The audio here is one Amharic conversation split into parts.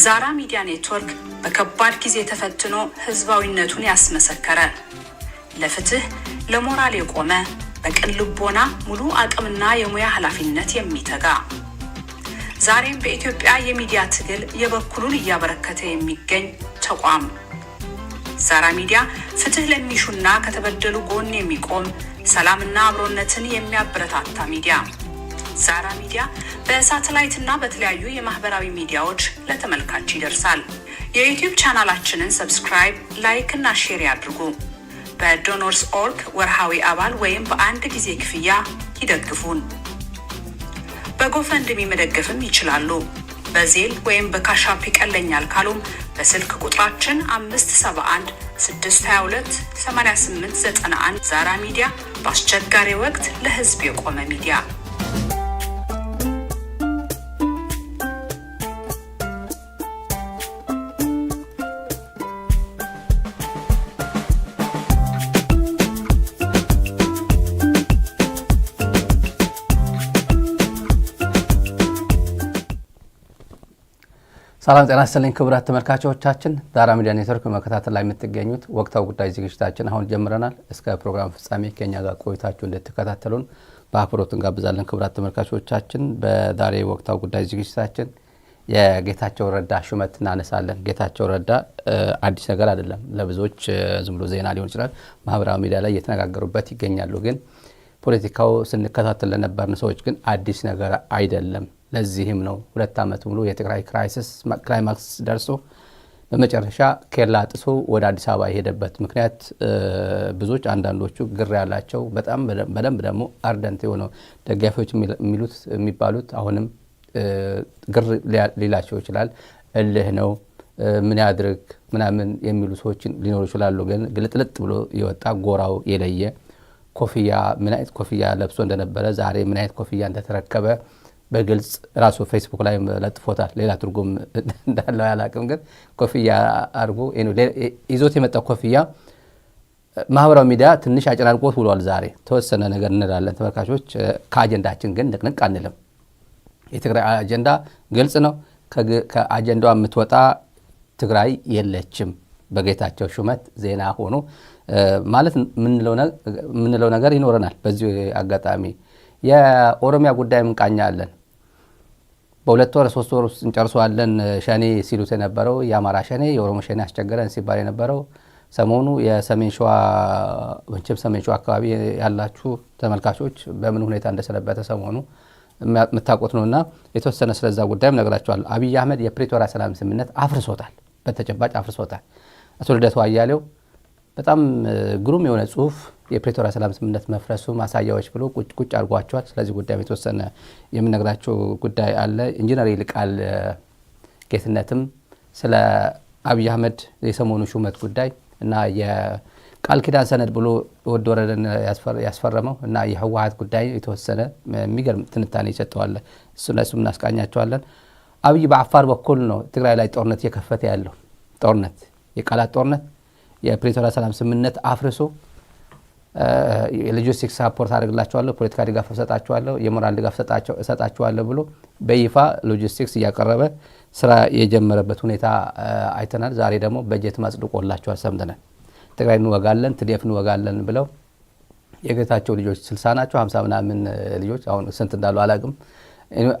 ዛራ ሚዲያ ኔትወርክ በከባድ ጊዜ ተፈትኖ ህዝባዊነቱን ያስመሰከረ፣ ለፍትህ ለሞራል የቆመ፣ በቅን ልቦና ሙሉ አቅምና የሙያ ኃላፊነት የሚተጋ፣ ዛሬም በኢትዮጵያ የሚዲያ ትግል የበኩሉን እያበረከተ የሚገኝ ተቋም። ዛራ ሚዲያ ፍትህ ለሚሹና ከተበደሉ ጎን የሚቆም፣ ሰላምና አብሮነትን የሚያበረታታ ሚዲያ። ዛራ ሚዲያ በሳተላይትና በተለያዩ የማህበራዊ ሚዲያዎች ለተመልካች ይደርሳል። የዩቲዩብ ቻናላችንን subscribe፣ like እና share ያድርጉ። በ Donors org ወርሃዊ አባል ወይም በአንድ ጊዜ ክፍያ ይደግፉን። በ GoFundMe መደገፍም ይችላሉ። በ Zelle ወይም በ Cash App ይቀለኛል ካሉም በስልክ ቁጥራችን 571 622 8891። ዛራ ሚዲያ በአስቸጋሪ ወቅት ለህዝብ የቆመ ሚዲያ። ሰላም ጤና ይስጥልኝ ክቡራት ተመልካቾቻችን፣ ዛራ ሚዲያ ኔትወርክ በመከታተል ላይ የምትገኙት ወቅታዊ ጉዳይ ዝግጅታችን አሁን ጀምረናል። እስከ ፕሮግራም ፍጻሜ ከኛ ጋር ቆይታችሁ እንድትከታተሉን በአክብሮት እንጋብዛለን። ክቡራት ተመልካቾቻችን፣ በዛሬ ወቅታዊ ጉዳይ ዝግጅታችን የጌታቸው ረዳ ሹመት እናነሳለን። ጌታቸው ረዳ አዲስ ነገር አይደለም፣ ለብዙዎች ዝም ብሎ ዜና ሊሆን ይችላል። ማህበራዊ ሚዲያ ላይ እየተነጋገሩበት ይገኛሉ። ግን ፖለቲካው ስንከታተል ለነበርን ሰዎች ግን አዲስ ነገር አይደለም። ለዚህም ነው 2 ዓመት ሙሉ የትግራይ crisis climax ደርሶ በመጨረሻ ኬላ ጥሶ ወደ አዲስ አበባ የሄደበት ምክንያት። ብዙዎች አንዳንዶቹ ግር ያላቸው፣ በጣም በደንብ ደግሞ ardent የሆነው ደጋፊዎች የሚሉት የሚባሉት አሁንም ግር ሊላቸው ይችላል። እልህ ነው፣ ምን ያድርግ ምናምን የሚሉ ሰዎች ሊኖሩ ይችላሉ። ግን ግልጥልጥ ብሎ የወጣ፣ ጎራው የለየ፣ ኮፍያ ምን አይነት ኮፍያ ለብሶ እንደነበረ፣ ዛሬ ምን አይነት ኮፍያ እንደተረከበ በግልጽ ራሱ ፌስቡክ ላይ ለጥፎታል። ሌላ ትርጉም እንዳለው አላቅም፣ ግን ኮፍያ አድርጎ ይዞት የመጣው ኮፍያ ማህበራዊ ሚዲያ ትንሽ አጨናንቆት ውሏል። ዛሬ ተወሰነ ነገር እንላለን ተመልካቾች። ከአጀንዳችን ግን ንቅንቅ አንልም። የትግራይ አጀንዳ ግልጽ ነው። ከአጀንዳዋ የምትወጣ ትግራይ የለችም። በጌታቸው ሹመት ዜና ሆኖ ማለት የምንለው ነገር ይኖረናል። በዚህ አጋጣሚ የኦሮሚያ ጉዳይ እንቃኛለን። በ2 ወር 3 ወር ውስጥ እንጨርሰዋለን ሸኔ ሲሉት የነበረው የአማራ ሸኔ፣ የኦሮሞ ሸኔ አስቸገረን ሲባል የነበረው ሰሞኑ የሰሜን ሸዋ፣ መቼም ሰሜን ሸዋ አካባቢ ያላችሁ ተመልካቾች በምን ሁኔታ እንደሰነበተ ሰሞኑ የምታውቁት ነውና የተወሰነ ስለዛ ጉዳይም ነግራቸዋለሁ። አብይ አህመድ የፕሪቶሪያ ሰላም ስምምነት አፍርሶታል፣ በተጨባጭ አፍርሶታል። አቶ ልደቱ አያሌው በጣም ግሩም የሆነ ጽሁፍ የፕሪቶሪያ ሰላም ስምምነት መፍረሱ ማሳያዎች ብሎ ቁጭ ቁጭ አድርጓቸዋል። ስለዚህ ጉዳይም የተወሰነ የምነግራቸው ጉዳይ አለ። ኢንጂነር ይልቃል ጌትነትም ስለ አብይ አህመድ የሰሞኑ ሹመት ጉዳይ እና የቃል ኪዳን ሰነድ ብሎ ወደ ወረደን ያስፈረመው እና የህወሀት ጉዳይ የተወሰነ የሚገርም ትንታኔ ይሰጠዋል። እሱም እናስቃኛቸዋለን። አብይ በአፋር በኩል ነው ትግራይ ላይ ጦርነት እየከፈተ ያለው። ጦርነት፣ የቃላት ጦርነት፣ የፕሪቶሪያ ሰላም ስምምነት አፍርሶ የ logistics support አድርግላቸዋለሁ፣ ፖለቲካ ድጋፍ እሰጣቸዋለሁ፣ የሞራል ድጋፍ እሰጣቸዋለሁ ብሎ በይፋ ሎጂስቲክስ እያቀረበ ስራ የጀመረበት ሁኔታ አይተናል። ዛሬ ደግሞ በጀት ማጽድቆላቸዋል ሰምተናል። ትግራይ እንወጋለን፣ TDF እንወጋለን ብለው የጌታቸው ልጆች 60 ናቸው፣ 50 ምናምን ልጆች፣ አሁን ስንት እንዳሉ አላቅም።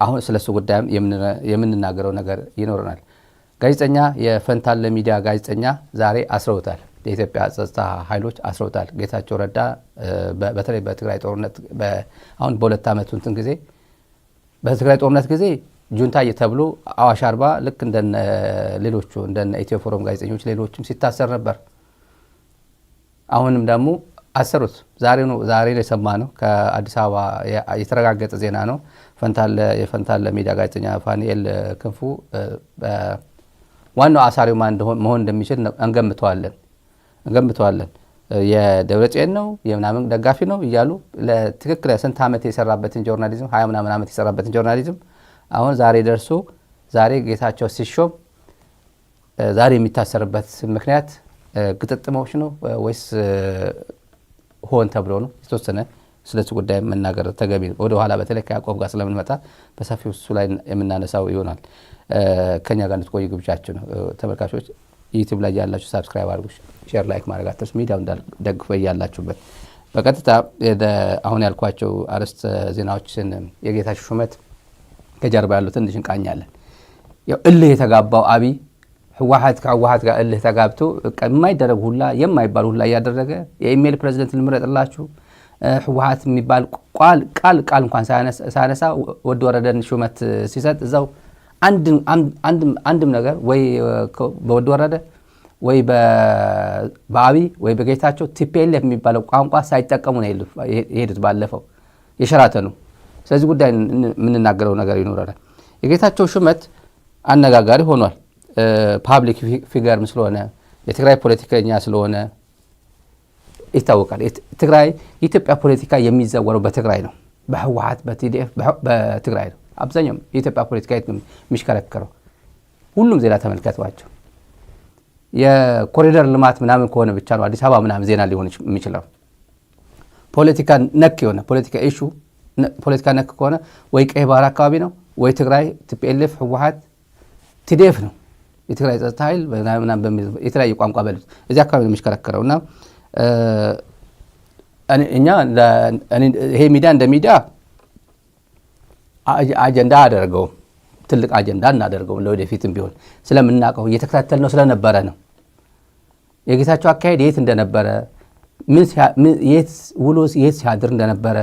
አሁን ስለሱ ጉዳይም የምንናገረው ነገር ይኖረናል። ጋዜጠኛ፣ የፈንታለ ሚዲያ ጋዜጠኛ ዛሬ አስረውታል። የኢትዮጵያ ጸጥታ ኃይሎች አስረውታል። ጌታቸው ረዳ በተለይ በትግራይ ጦርነት አሁን በ2 ዓመቱ እንትን ጊዜ፣ በትግራይ ጦርነት ጊዜ ጁንታ ተብሎ አዋሽ አርባ ልክ እንደነ ሌሎቹ እንደነ ኢትዮ ፎረም ጋዜጠኞች ሌሎችም ሲታሰር ነበር። አሁንም ደግሞ አሰሩት። ዛሬ ነው፣ ዛሬ የሰማ ነው። ከአዲስ አበባ የተረጋገጠ ዜና ነው። የፈንታለ ሚዲያ ጋዜጠኛ ፋኒኤል ክንፉ ዋናው አሳሪው ማን መሆን እንደሚችል እንገምተዋለን። የደብረጽዮን ነው፣ የምናምን ደጋፊ ነው እያሉ ለትክክል ስንት ዓመት የሰራበትን journalism፣ 20 ምናምን ዓመት የሰራበትን journalism አሁን ዛሬ ደርሶ ዛሬ ጌታቸው ሲሾም ዛሬ የሚታሰርበት ምክንያት ግጥጥሞች ነው ወይስ ሆን ተብሎ ነው? የተወሰነ ስለዚህ ጉዳይ መናገር ተገቢ ነው። ወደኋላ በተለይ ከያዕቆብ ጋር ስለምንመጣ በሰፊው እሱ ላይ የምናነሳው ይሆናል። ከኛ ጋር እንድትቆዩ ግብዣችን ነው። ተመልካቾች፣ YouTube ላይ ያላችሁ subscribe አድርጉ፣ share፣ like ማድረግ አትርሱ። ሚዲያው ደግፉ ያላችሁበት። በቀጥታ አሁን ያልኳቸው አርዕስተ ዜናዎችን የጌታቸው ሹመት ከጀርባ ያሉትን ትንሽ እንቃኛለን። ያው እልህ የተጋባው አብይ ህወሓት ከህወሓት ጋር እልህ ተጋብቶ የማይደረግ ሁላ፣ የማይባል ሁላ እያደረገ የኢሜል ፕሬዚደንት ልምረጥላችሁ፣ ህወሓት የሚባል ቃል ቃል እንኳን ሳያነሳ ወዲ ወረደን ሹመት ሲሰጥ እዛው አንድም ነገር ወይ በወዲ ወረደ ወይ በአብይ ወይ በጌታቸው TPLF የሚባለው ቋንቋ ሳይጠቀሙ ነው የሄዱት ባለፈው የሸራተኑ። ስለዚህ ጉዳይ የምንናገረው ነገር ይኖረናል። የጌታቸው ሹመት አነጋጋሪ ሆኗል። Public figure ም ስለሆነ፣ የትግራይ ፖለቲከኛ ስለሆነ ይታወቃል። ትግራይ የኢትዮጵያ ፖለቲካ የሚዘወረው በትግራይ ነው። በህወሓት፣ በ TDF፣ በትግራይ ነው። አብዛኛው የኢትዮጵያ ፖለቲካ የት ነው የሚሽከረከረው? ሁሉም ዜና ተመልከቷቸው። የኮሪደር ልማት ምናምን ከሆነ ብቻ ነው አዲስ አበባ ምናምን ዜና ሊሆን የሚችለው። ፖለቲካ ነክ የሆነ ፖለቲካ issue፣ ፖለቲካ ነክ ከሆነ ወይ ቀይ ባህር አካባቢ ነው ወይ ትግራይ TPLF፣ ህወሓት፣ TDF ነው፣ የትግራይ ጸጥታ ኃይል ምናምን በሚል የተለያየ ቋንቋ በሉት እዚህ አካባቢ ነው የሚሽከረከረው። እና እኛ ይሄ ሚዲያ እንደ ሚዲያ አጀንዳ አደርገውም፣ ትልቅ አጀንዳ እናደርገውም። ለወደፊትም ቢሆን ስለምናውቀው፣ እየተከታተል ነው ስለነበረ ነው። የጌታቸው አካሄድ የት እንደነበረ፣ የት ውሎ የት ሲያድር እንደነበረ፣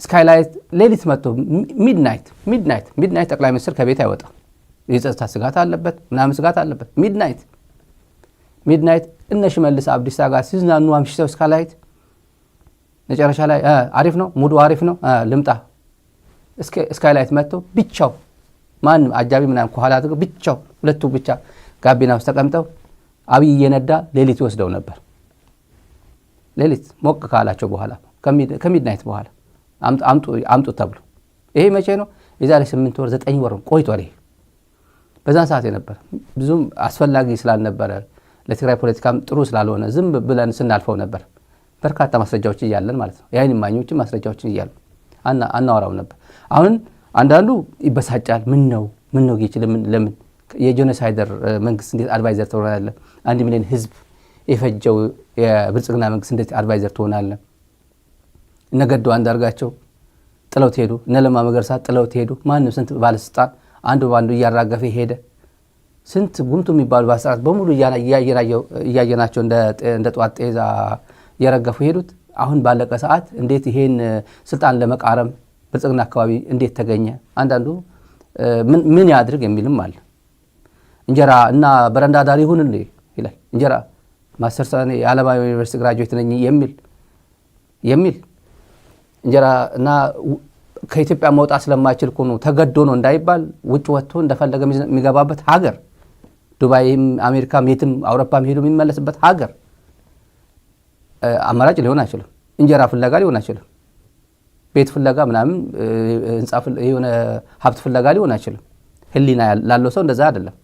ስካይላይት ሌሊት መጥቶ midnight midnight midnight ጠቅላይ ሚኒስትር ከቤት አይወጣም። የጸጥታ ስጋት አለበት፣ ምናምን ስጋት አለበት። Midnight midnight እነ ሽመልስ አብዲሳ ጋር ሲዝናኑ አምሽተው ስካይላይት መጨረሻ ላይ አሪፍ ነው፣ mood ኡ አሪፍ ነው፣ ልምጣ፣ ስካይላይት መጥቶ ብቻው፣ ማንም አጃቢ ምናምን ከኋላ አድርገው ብቻው ሁለቱ ብቻ ጋቢና ውስጥ ተቀምጠው አብይ እየነዳ ሌሊት ይወስደው ነበር። ሌሊት ሞቅ ካላቸው በኋላ፣ ከ midnight በኋላ አምጡ ተብሎ። ይሄ መቼ ነው? የዛሬ 8 ወር፣ 9 ወር ቆይቷል። ይሄ በዛን ሰዓት የነበረ ብዙም አስፈላጊ ስላልነበረ፣ ለትግራይ ፖለቲካም ጥሩ ስላልሆነ ዝም ብለን ስናልፈው ነበር። በርካታ ማስረጃዎች እያለን ማለት ነው። የአይን እማኞችን ማስረጃዎችን እያሉ አናወራው ነበር። አሁን አንዳንዱ ይበሳጫል። ምን ነው፣ ምን ነው ጌች፣ ለምን የ genocider መንግስት እንዴት advisor ትሆናለህ? 1 ሚሊዮን ህዝብ የፈጀው የብልጽግና መንግስት እንዴት advisor ትሆናለህ? እነ ገዱ አንዳርጋቸው ጥለውት ሄዱ። እነ ለማ መገርሳ ጥለውት ሄዱ። ማንም ስንት ባለስልጣን አንዱ በአንዱ እያራገፈ ሄደ። ስንት ጉምቱ የሚባሉ ባለስልጣናት በሙሉ እያየናቸው እንደ ጠዋት ጤዛ እየረገፉ ሄዱት። አሁን ባለቀ ሰዓት እንዴት ይሄን ስልጣን ለመቃረም ብልጽግና አካባቢ እንዴት ተገኘ? አንዳንዱ ምን ያድርግ የሚልም አለ። እንጀራ እና በረንዳ ዳር ይሁን ይላል። እንጀራ ማስተርስ የዓለማያ ዩኒቨርሲቲ graduate ነኝ የሚል እንጀራ እና ከኢትዮጵያ መውጣት ስለማይችል እኮ ነው፣ ተገዶ ነው እንዳይባል ውጭ ወጥቶ እንደፈለገ የሚገባበት ሀገር፣ ዱባይም አሜሪካም የትም አውሮፓም ሄዶ የሚመለስበት ሀገር አማራጭ ሊሆን አይችልም። እንጀራ ፍለጋ ሊሆን አይችልም። ቤት ፍለጋ ምናምን፣ ህንፃ የሆነ ሀብት ፍለጋ ሊሆን አይችልም። ህሊና ላለው ሰው እንደዛ አይደለም።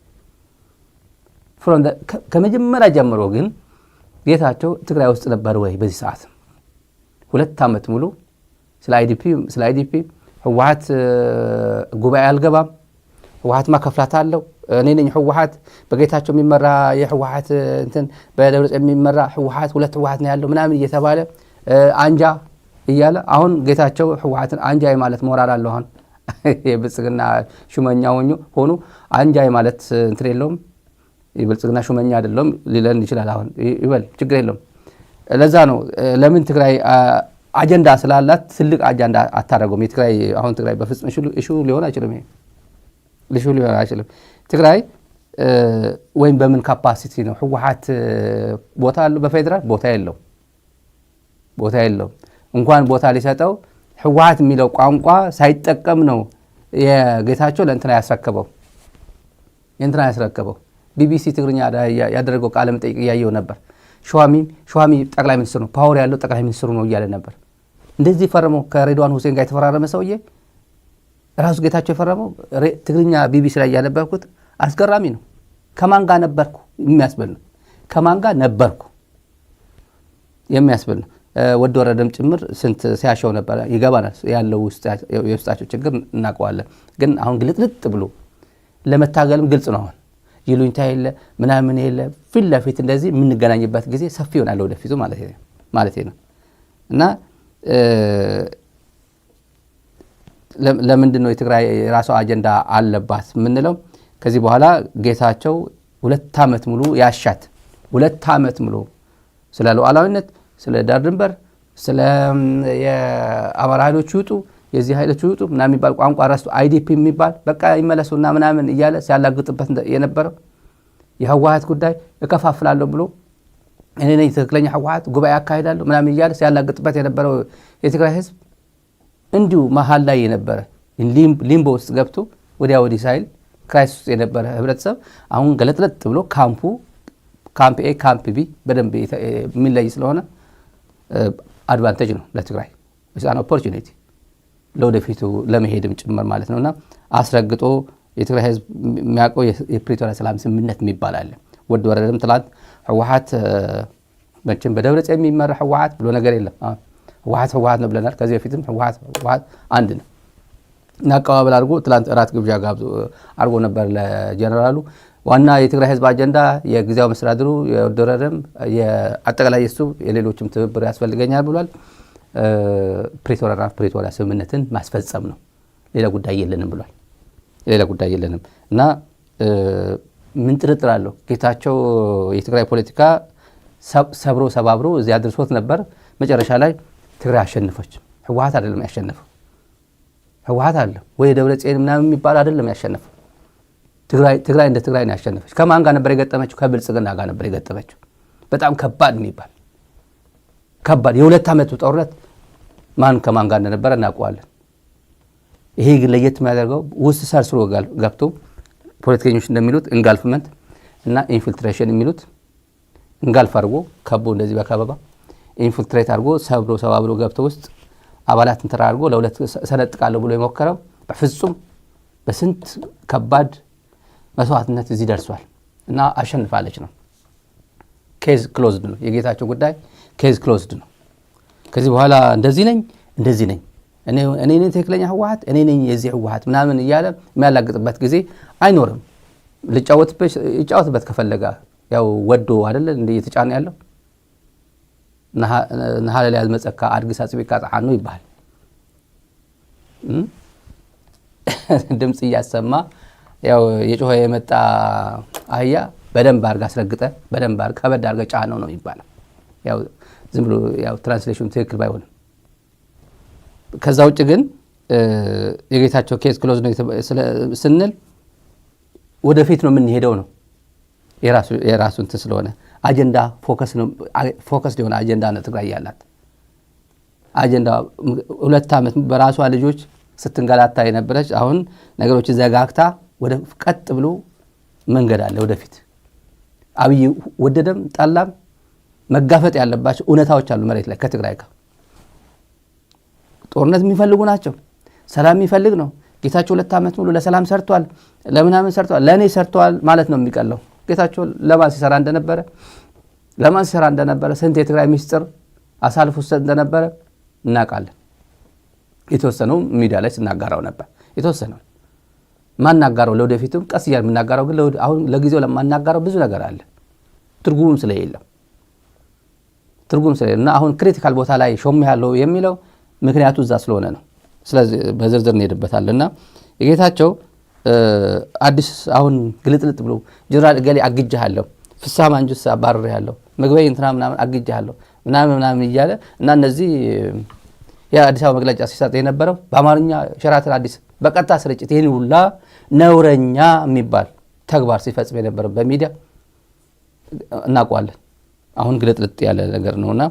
ከመጀመሪያ ጀምሮ ግን ጌታቸው ትግራይ ውስጥ ነበር ወይ? በዚህ ሰዓት 2 ዓመት ሙሉ ስለ IDP ህወሓት ጉባኤ አልገባም፣ ህወሓትማ ከፍላት አለው፣ እኔ ነኝ ህወሓት፣ በጌታቸው የሚመራ የህወሓት እንትን፣ በደብረጽዮን የሚመራ ህወሓት፣ ሁለት ህወሓት ነው ያለው ምናምን እየተባለ አንጃ እያለ፣ አሁን ጌታቸው ህወሓትን አንጃ ማለት ሞራል አለው። አሁን የብልጽግና ሹመኛ ሆኑ አንጃ ማለት እንትን የለውም፣ የብልጽግና ሹመኛ አይደለውም ሊለን ይችላል። አሁን ይበል፣ ችግር የለውም። ለዛ ነው ለምን ትግራይ አጀንዳ ስላላት ትልቅ አጀንዳ አታደርገውም። የትግራይ አሁን ትግራይ በፍጹም issue ሊሆን አይችልም። ይሄ issue ሊሆን አይችልም። ትግራይ ወይም በምን capacity ነው ህወሓት ቦታ አለው? በፌዴራል ቦታ የለው፣ ቦታ የለውም። እንኳን ቦታ ሊሰጠው ህወሓት የሚለው ቋንቋ ሳይጠቀም ነው የጌታቸው ለእንትና ያስረከበው፣ የእንትና ያስረከበው። ቢቢሲ ትግርኛ ያደረገው ቃለ መጠይቅ እያየው ነበር። ሸዋሚ ጠቅላይ ሚኒስትሩ ነው፣ power ያለው ጠቅላይ ሚኒስትሩ ነው እያለ ነበር። እንደዚህ ፈርሞ ከሬድዋን ሁሴን ጋር የተፈራረመ ሰውዬ ራሱ ጌታቸው የፈረመው ትግርኛ ቢቢሲ ላይ ያነበብኩት አስገራሚ ነው። ከማን ጋር ነበርኩ የሚያስብል ነው። ከማን ጋር ነበርኩ የሚያስብል ነው። ወዲ ወረደም ጭምር ስንት ሲያሸው ነበረ። ይገባናል፣ ያለው የውስጣቸው ችግር እናውቀዋለን። ግን አሁን ግልጥልጥ ብሎ ለመታገልም ግልጽ ነው። አሁን ይሉኝታ የለ፣ ምናምን የለ፣ ፊት ለፊት እንደዚህ የምንገናኝበት ጊዜ ሰፊ ይሆናል ወደፊቱ ማለት ነው። እና ለምንድን ነው የትግራይ የራሷ አጀንዳ አለባት የምንለው? ከዚህ በኋላ ጌታቸው 2 ዓመት ሙሉ ያሻት፣ 2 ዓመት ሙሉ ስለ ሉዓላዊነት፣ ስለ ዳር ድንበር፣ ስለ የአማራ ኃይሎች ይውጡ፣ የዚህ ኃይሎች ይውጡ ምናምን የሚባል ቋንቋ ረስቶ IDP የሚባል በቃ ይመለሱና ምናምን እያለ ሲያላግጥበት የነበረው፣ የህወሀት ጉዳይ እከፋፍላለሁ ብሎ፣ እኔ ነኝ ትክክለኛ ህወሀት፣ ጉባኤ አካሂዳለሁ ምናምን እያለ ሲያላግጥበት የነበረው የትግራይ ህዝብ እንዲሁ መሀል ላይ የነበረ limbo ውስጥ ገብቶ ወዲያ ወዲህ ሳይል crisis ውስጥ የነበረ ህብረተሰብ አሁን ገለጥለጥ ብሎ ካምፑ camp A፣ camp B በደንብ የሚለይ ስለሆነ advantage ነው ለትግራይ፣ opportunity ለወደፊቱ ለመሄድም ጭምር ማለት ነው። እና አስረግጦ የትግራይ ህዝብ የሚያውቀው የፕሪቶሪያ ሰላም ስምምነት የሚባል አለ። ወዲ ወረደም ትላንት ህወሓት፣ መቼም በደብረጽዮን የሚመራ ህወሓት ብሎ ነገር የለም። ህወሓት ህወሓት ነው ብለናል። ከዚህ በፊትም ህወሓት ህወሓት አንድ ነው። እና አቀባበል አድርጎ ትላንት እራት ግብዣ አድርጎ ነበር ለጀነራሉ። ዋና የትግራይ ህዝብ አጀንዳ የጊዜያዊ መስተዳድሩ የወዲ ወረደም አጠቃላይ የሱ የሌሎችም ትብብር ያስፈልገኛል ብሏል። ፕሪቶሪያ ስምምነትን ማስፈጸም ነው፣ ሌላ ጉዳይ የለንም ብሏል። ሌላ ጉዳይ የለንም እና ምን ጥርጥር አለው? ጌታቸው የትግራይ ፖለቲካ ሰብሮ ሰባብሮ እዚያ አድርሶት ነበር። መጨረሻ ላይ ትግራይ አሸነፈች። ህወሓት አይደለም ያሸነፈው፣ ህወሓት አይደለም ወይ ደብረ ጽዮን ምናምን የሚባል አይደለም ያሸነፈው። ትግራይ እንደ ትግራይ ነው ያሸነፈች። ከማን ጋር ነበር የገጠመችው? ከብልጽግና ጋር ነበር የገጠመችው። በጣም ከባድ የሚባል ከባድ የ2 ዓመቱ ጦርነት ማን ከማን ጋር እንደነበረ እናውቀዋለን። ይሄ ግን ለየት የሚያደርገው ውስጥ ሰርስሮ ገብቶ ፖለቲከኞች እንደሚሉት engulfment እና infiltration የሚሉት፣ engulf አድርጎ ከቦ እንደዚህ በከበባ infiltrate አድርጎ ሰብሮ ሰባብሮ ገብቶ ውስጥ አባላትን ተራርጎ ለሁለት ሰነጥቃለሁ ብሎ የሞከረው በፍጹም በስንት ከባድ መስዋዕትነት እዚህ ደርሷል እና አሸንፋለች ነው። Case closed ነው። የጌታቸው ጉዳይ case closed ነው። ከዚህ በኋላ እንደዚህ ነኝ፣ እንደዚህ ነኝ፣ እኔ ነኝ ትክክለኛ ህወሓት፣ እኔ ነኝ የዚህ ህወሓት ምናምን እያለ የሚያላግጥበት ጊዜ አይኖርም። ይጫወትበት ከፈለገ ያው ወዶ አይደለ እንደ እየተጫነ ያለው። ንሃለልያ ዝመፀካ ኣድግስ ኣፅቢቅካ ፀዓኑ ይበሃል። ድምፂ እያሰማ ያው የጮኸ የመጣ አህያ በደንብ አድርገህ አስረግጠ፣ በደንብ አድርገህ ከበድ አድርገህ ጫነው ነው የሚባለው። ያው ዝም ብሎ ያው translation ኑ ትክክል ባይሆንም፣ ከዛ ውጭ ግን የጌታቸው case close ነው ስንል ወደፊት ነው የምንሄደው ነው። የራሱ እንትን ስለሆነ አጀንዳ focus የሆነ አጀንዳ ነው ትግራይ ያላት አጀንዳ። 2 ዓመት በራሷ ልጆች ስትንገላታ የነበረች አሁን ነገሮችን ዘጋግታ ወደ ቀጥ ብሎ መንገድ አለ ወደፊት። አብይ ወደደም ጠላም መጋፈጥ ያለባቸው እውነታዎች አሉ መሬት ላይ። ከትግራይ ጋር ጦርነት የሚፈልጉ ናቸው። ሰላም የሚፈልግ ነው። ጌታቸው 2 ዓመት ሙሉ ለሰላም ሰርቷል፣ ለምናምን ሰርቷል፣ ለእኔ ሰርቷል ማለት ነው የሚቀለው። ጌታቸው ለማን ሲሰራ እንደነበረ፣ ለማን ሲሰራ እንደነበረ፣ ስንት የትግራይ ሚስጥር አሳልፎ ሲሰጥ እንደነበረ እናውቃለን። የተወሰነው ሚዲያ ላይ ስናጋራው ነበር። የተወሰነው ማናጋራው ለወደፊቱም ቀስ እያልን የምናጋራው፣ ግን አሁን ለጊዜው ለማናጋራው ብዙ ነገር አለ፣ ትርጉሙም ስለሌለው፣ ትርጉም ስለሌለው እና አሁን critical ቦታ ላይ ሾም ያለው የሚለው ምክንያቱ እዛ ስለሆነ ነው። ስለዚህ በዝርዝር እንሄድበታለን። እና የጌታቸው አዲስ አሁን ግልጥልጥ ብሎ ጀነራል እገሌ አግጄሃለሁ፣ ፍስሐ ማንጁስ አባርሬሃለሁ፣ ምግበይ እንትና ምናምን አግጄሃለሁ ምናምን ምናምን እያለ እና እነዚህ የአዲስ አበባ መግለጫ ሲሰጥ የነበረው በአማርኛ ሸራተን አዲስ በቀጥታ ስርጭት ይህን ሁላ ነውረኛ የሚባል ተግባር ሲፈጽም የነበረው በሚዲያ እናውቀዋለን። አሁን ግልጥልጥ ያለ ነገር ነውና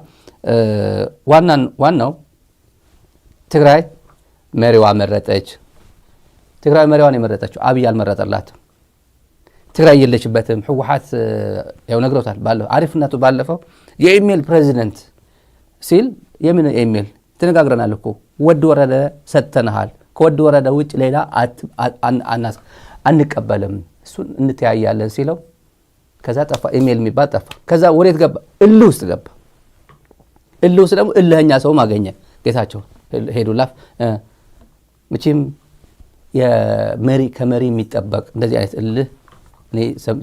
ዋናው ትግራይ መሪዋ መረጠች። ትግራይ መሪዋን የመረጠችው፣ አብይ አልመረጠላትም። ትግራይ የለችበትም። ህወሓት ያው ነግረውታል። አሪፍነቱ ባለፈው የኢሜል ፕሬዚደንት ሲል የምን ኢሜል፣ ተነጋግረናል እኮ፣ ወዲ ወረደ ሰጥተንሃል። ከወዲ ወረደ ውጭ ሌላ አንቀበልም፣ እሱን እንተያያለን ሲለው ከዛ ጠፋ። ኢሜል የሚባል ጠፋ። ከዛ ወዴት ገባ? እልህ ውስጥ ገባ። እልህ ውስጥ ደግሞ እልህኛ ሰውም አገኘ ጌታቸው ሄዱላፍ። መቼም የመሪ ከመሪ የሚጠበቅ እንደዚህ አይነት እልህ እኔ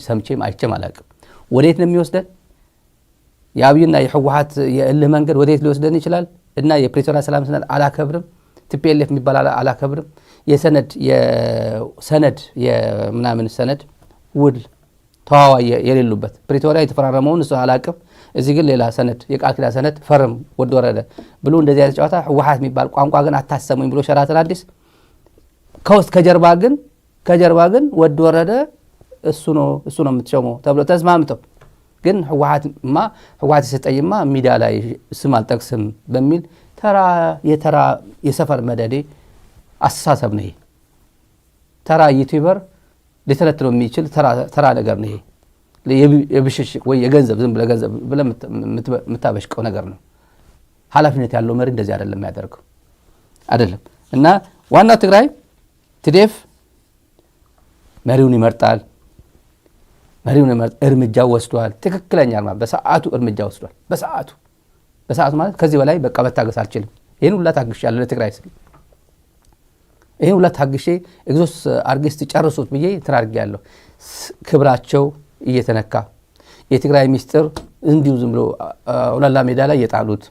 ሰምቼም አይቼም አላውቅም። ወዴት ነው የሚወስደን? የአብይና የህወሓት የእልህ መንገድ ወዴት ሊወስደን ይችላል? እና የፕሪቶሪያ ሰላም ሰነድ አላከብርም፣ TPLF የሚባል አላከብርም፣ የሰነድ የምናምን ሰነድ ውል ተዋዋይ የሌሉበት ፕሪቶሪያ የተፈራረመውን እሱ አላቅም። እዚህ ግን ሌላ ሰነድ የቃል ኪዳን ሰነድ ፈርም ወዲ ወረደ ብሎ እንደዚህ አይነት ጨዋታ፣ ህወሓት የሚባል ቋንቋ ግን አታሰሙኝ ብሎ ሸራተን አዲስ ከውስጥ ከጀርባ ግን ወዲ ወረደ እሱ ነው የምትሾመው ተብሎ ተስማምተው፣ ግን ህወሓትማ ህወሓት የሰጠኝማ ሚዲያ ላይ ስም አልጠቅስም በሚል ተራ የተራ የሰፈር መደዴ አስተሳሰብ ነው ይሄ። ተራ YouTuber ሊተነትነው የሚችል ተራ ነገር ነው ይሄ። የብሽሽቅ ወይ የገንዘብ ዝም ብለህ ገንዘብ ብለህ የምታበሽቀው ነገር ነው። ኃላፊነት ያለው መሪ እንደዚህ አይደለም የሚያደርገው፣ አይደለም። እና ዋናው ትግራይ TDF መሪውን ይመርጣል። መሪውን ይመርጣል። እርምጃ ወስዷል። ትክክለኛ በሰዓቱ እርምጃ ወስዷል። በሰዓቱ ማለት ከዚህ በላይ በቃ መታገስ አልችልም። ይህን ሁላ ታግሻለሁ ለትግራይ ስል፣ ይህን ሁላ ታግሼ exhaust አድርጌ ስትጨርሱት ብዬ እንትን አድርጌያለሁ። ክብራቸው እየተነካ፣ የትግራይ ሚስጥር እንዲሁ ዝም ብሎ አውላላ ሜዳ ላይ የጣሉት፣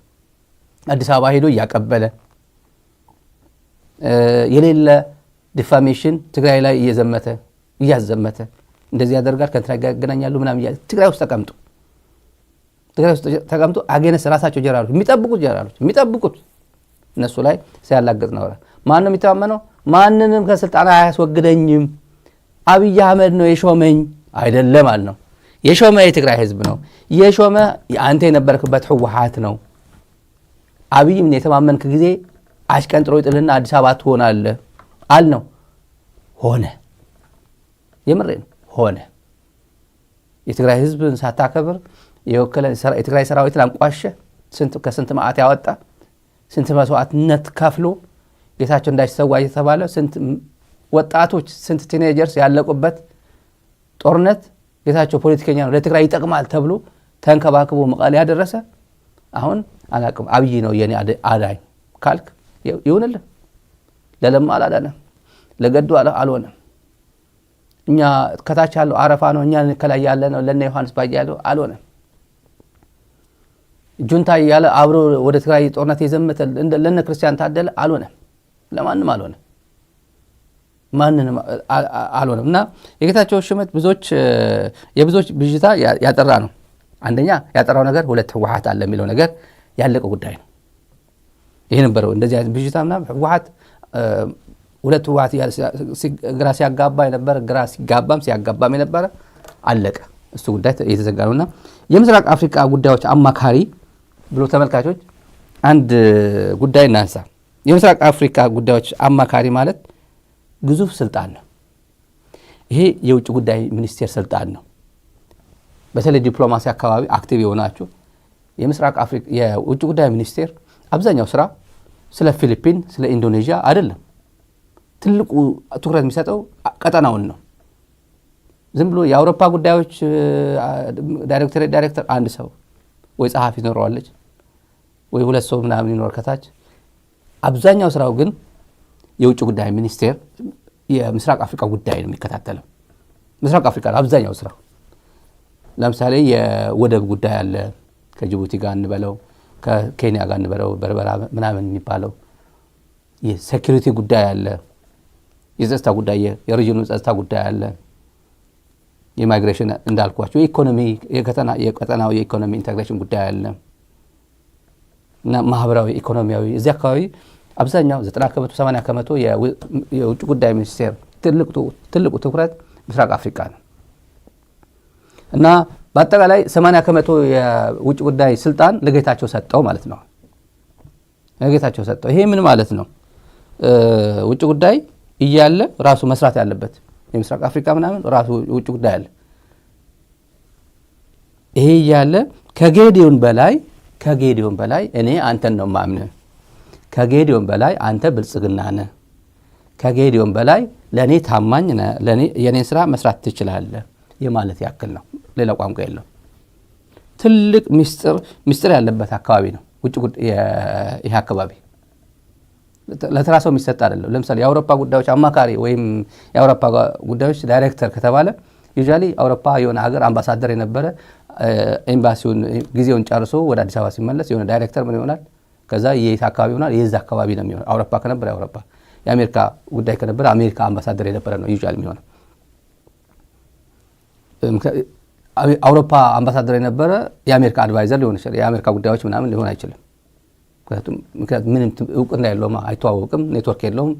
አዲስ አበባ ሄዶ እያቀበለ፣ የሌለ defamation ትግራይ ላይ እየዘመተ እያዘመተ እንደዚህ ያደርጋል፣ ከእንትና ጋር ያገናኛሉ ምናምን እያለ ትግራይ ውስጥ ተቀምጦ against ራሳቸው ጀነራሎች የሚጠብቁት፣ ጀነራሎች የሚጠብቁት እነሱ ላይ ሲያላግጥ ነበረ። ማን ነው የሚተማመነው? ማንንም ከስልጣን አያስወግደኝም፣ አብይ አህመድ ነው የሾመኝ አይደለም አል ነው። የሾመ የትግራይ ህዝብ ነው የሾመ፣ አንተ የነበርክበት ህወሓት ነው። አብይም የተማመንክ ጊዜ አሽቀንጥሮ ይጥልና አዲስ አበባ ትሆናለህ አል ነው። ሆነ። የምሬ ነው፣ ሆነ። የትግራይ ህዝብን ሳታከብር የወከለ የትግራይ ሰራዊትን አንቋሸ፣ ከስንት መዓት ያወጣ፣ ስንት መስዋዕትነት ከፍሎ፣ ጌታቸው እንዳይሰዋ እየተባለ ስንት ወጣቶች፣ ስንት teenagers ያለቁበት ጦርነት፣ ጌታቸው ፖለቲከኛ ነው ለትግራይ ይጠቅማል ተብሎ ተንከባክቦ መቀሌ ያደረሰ፣ አሁን አላቅም አብይ ነው የኔ አዳኝ ካልክ ይሁንልህ። ለለማ አላዳነም፣ ለገዱ አልሆነም። እኛ ከታች ያለው አረፋ ነው፣ እኛ ከላይ ያለ ነው ለነ ዮሐንስ ባየ ያለው አልሆነም። ጁንታ እያለ አብሮ ወደ ትግራይ ጦርነት የዘመተ ለነ ክርስቲያን ታደለ አልሆነም። ለማንም አልሆነም። ማንንም አልሆነም። እና የጌታቸው ሹመት ብዙዎች የብዙዎች ብዥታ ያጠራ ነው። አንደኛ ያጠራው ነገር ሁለት ህወሓት አለ የሚለው ነገር ያለቀ ጉዳይ ነው። ይሄ ነበረው እንደዚህ አይነት ብዥታ ምናምን፣ ህወሓት ሁለት ህወሓት ግራ ሲያጋባ የነበረ፣ ግራ ሲጋባም ሲያጋባም የነበረ አለቀ። እሱ ጉዳይ የተዘጋ ነው። እና የምስራቅ አፍሪካ ጉዳዮች አማካሪ ብሎ ተመልካቾች አንድ ጉዳይ እናንሳ። የምስራቅ አፍሪካ ጉዳዮች አማካሪ ማለት ግዙፍ ስልጣን ነው። ይሄ የውጭ ጉዳይ ሚኒስቴር ስልጣን ነው። በተለይ ዲፕሎማሲ አካባቢ active የሆናችሁ፣ የምስራቅ አፍሪካ የውጭ ጉዳይ ሚኒስቴር አብዛኛው ስራ ስለ ፊሊፒን፣ ስለ ኢንዶኔዥያ አይደለም። ትልቁ ትኩረት የሚሰጠው ቀጠናውን ነው። ዝም ብሎ የአውሮፓ ጉዳዮች ዳይሬክተር ዳይሬክተር አንድ ሰው ወይ ጸሐፊ ትኖረዋለች ወይ ሁለት ሰው ምናምን ይኖር ከታች። አብዛኛው ስራው ግን የውጭ ጉዳይ ሚኒስቴር የምስራቅ አፍሪካ ጉዳይ ነው የሚከታተለው። ምስራቅ አፍሪካ ነው አብዛኛው ስራው። ለምሳሌ የወደብ ጉዳይ አለ፣ ከጅቡቲ ጋር እንበለው፣ ከኬንያ ጋር እንበለው፣ በርበራ ምናምን የሚባለው የ security ጉዳይ አለ፣ የጸጥታ ጉዳይ፣ የሪጅኑ ጸጥታ ጉዳይ አለ። የ migration እንዳልኳቸው፣ የኢኮኖሚ፣ የቀጠናው የኢኮኖሚ integration ጉዳይ አለ እና ማህበራዊ፣ ኢኮኖሚያዊ እዚህ አካባቢ አብዛኛው 90%፣ 80% የውጭ ጉዳይ ሚኒስቴር ትልቁ ትኩረት ምስራቅ አፍሪካ ነው። እና በአጠቃላይ 80% የውጭ ጉዳይ ስልጣን ለጌታቸው ሰጠው ማለት ነው። ለጌታቸው ሰጠው። ይሄ ምን ማለት ነው? ውጭ ጉዳይ እያለ ራሱ መስራት ያለበት የምስራቅ አፍሪካ ምናምን ራሱ ውጭ ጉዳይ አለ። ይሄ እያለ ከጌዲዮን በላይ እኔ አንተን ነው ማምንህ። ከጌዲዮን በላይ አንተ ብልጽግና ነህ። ከጌዲዮን በላይ ለእኔ ታማኝ ነህ። የእኔን ስራ መስራት ትችላለህ የማለት ያክል ነው። ሌላ ቋንቋ የለው። ትልቅ ሚስጥር ያለበት አካባቢ ነው። ውጭ ይሄ አካባቢ ለተራ ሰው የሚሰጥ አይደለም። ለምሳሌ የአውሮፓ ጉዳዮች አማካሪ ወይም የአውሮፓ ጉዳዮች ዳይሬክተር ከተባለ usually አውሮፓ የሆነ ሀገር አምባሳደር የነበረ፣ ኤምባሲውን ጊዜውን ጨርሶ ወደ አዲስ አበባ ሲመለስ የሆነ ዳይሬክተር ምን ይሆናል? ከዛ የት አካባቢ ይሆናል? የዛ አካባቢ ነው የሚሆነው። አውሮፓ ከነበረ የአውሮፓ፣ የአሜሪካ ጉዳይ ከነበረ አሜሪካ አምባሳደር የነበረ ነው usually የሚሆነው። አውሮፓ አምባሳደር የነበረ የአሜሪካ advisor ሊሆን ይችላል። የአሜሪካ ጉዳዮች ምናምን ሊሆን አይችልም። ምክንያቱም ምንም እውቅና የለውም፣ አይተዋወቅም፣ ኔትወርክ የለውም፣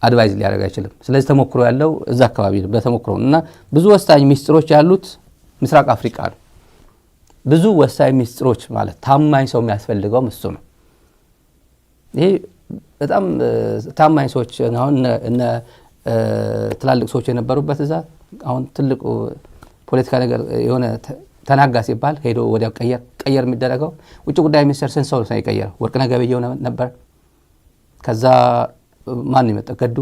advise ሊያደርግ አይችልም። ስለዚህ ተሞክሮ ያለው እዛ አካባቢ ነው፣ በተሞክሮ እና ብዙ ወሳኝ ሚስጥሮች ያሉት ምስራቅ አፍሪካ ነው። ብዙ ወሳኝ ሚስጥሮች ማለት ታማኝ ሰው የሚያስፈልገውም እሱ ነው። ይሄ በጣም ታማኝ ሰዎች አሁን እነ ትላልቅ ሰዎች የነበሩበት እዛ አሁን ትልቁ ፖለቲካ ነገር የሆነ ተናጋ ሲባል ሄዶ ወዲያው ቀየር ቀየር የሚደረገው። ውጭ ጉዳይ ሚኒስቴር ስንት ሰው ነው የቀየረው? ወርቅነህ ገበየሁ ነበር። ከዛ ማን ነው የመጣው? ገዱ፣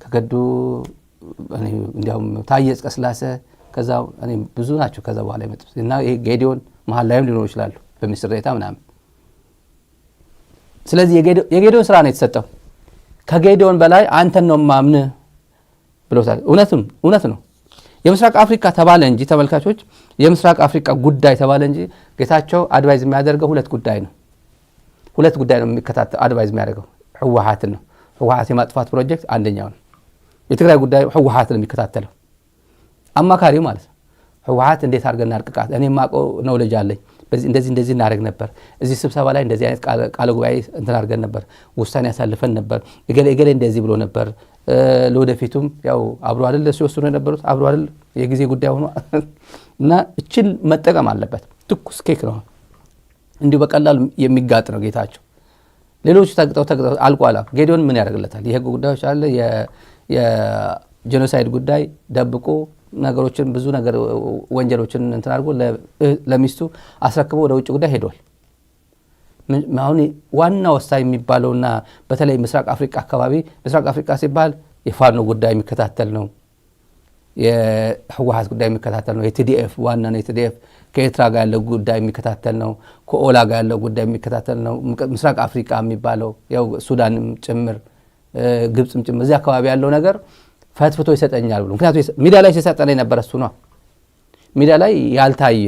ከገዱ እንዲያውም ታዬ አጽቀሥላሴ፣ ከዛ ብዙ ናቸው። ከዛ በኋላ የመጡት እና ይሄ ጌዲዮን መሀል ላይም ሊኖሩ ይችላሉ በሚኒስትር ዴኤታ ምናምን። ስለዚህ የጌዲዮን ስራ ነው የተሰጠው። ከጌዲዮን በላይ አንተን ነው ማምን ብሎታል። እውነትም እውነት ነው። የምስራቅ አፍሪካ ተባለ እንጂ ተመልካቾች፣ የምስራቅ አፍሪካ ጉዳይ ተባለ እንጂ ጌታቸው advise የሚያደርገው ሁለት ጉዳይ ነው። ሁለት ጉዳይ ነው የሚከታተል፣ advise የሚያደርገው ህወሓትን ነው። ህወሓት የማጥፋት ፕሮጀክት አንደኛው ነው። የትግራይ ጉዳይ ህወሓትን ነው የሚከታተለው አማካሪው ማለት ነው። ህወሓት እንዴት አድርገን እናርቅቃት፣ እኔ የማውቀው knowledge አለኝ፣ በዚህ እንደዚህ እንደዚህ እናደርግ ነበር፣ እዚህ ስብሰባ ላይ እንደዚህ አይነት ቃለ ጉባኤ እንትን አድርገን ነበር፣ ውሳኔ ያሳልፈን ነበር፣ እገሌ እገሌ እንደዚህ ብሎ ነበር። ለወደፊቱም ያው አብሮ አይደል ሲወስኑ የነበሩት፣ አብሮ አይደል፣ የጊዜ ጉዳይ ሆኖ እና እችን መጠቀም አለበት። ትኩስ ኬክ ነው፣ እንዲሁ በቀላሉ የሚጋጥ ነው ጌታቸው። ሌሎቹ ተግጠው ተግጠው አልቋላ። ጌዲዮን ምን ያደርግለታል? የህግ ጉዳዮች አለ፣ የ genocide ጉዳይ ደብቆ ነገሮችን ብዙ ነገር ወንጀሎችን እንትን አድርጎ ለሚስቱ አስረክቦ ወደ ውጭ ጉዳይ ሄዷል። አሁን ዋና ወሳኝ የሚባለውና በተለይ ምስራቅ አፍሪካ አካባቢ፣ ምስራቅ አፍሪካ ሲባል የፋኖ ጉዳይ የሚከታተል ነው። የህወሓት ጉዳይ የሚከታተል ነው። የ TDF ዋና ነው። የ TDF ከኤርትራ ጋር ያለው ጉዳይ የሚከታተል ነው። ከኦላ ጋር ያለው ጉዳይ የሚከታተል ነው። ምስራቅ አፍሪካ የሚባለው ያው ሱዳንም ጭምር ግብፅም ጭምር እዚህ አካባቢ ያለው ነገር ፈትፍቶ ይሰጠኛል ብሎ፣ ምክንያቱም ሚዲያ ላይ ሲሰጠን የነበረ እሱ ነው። ሚዲያ ላይ ያልታየ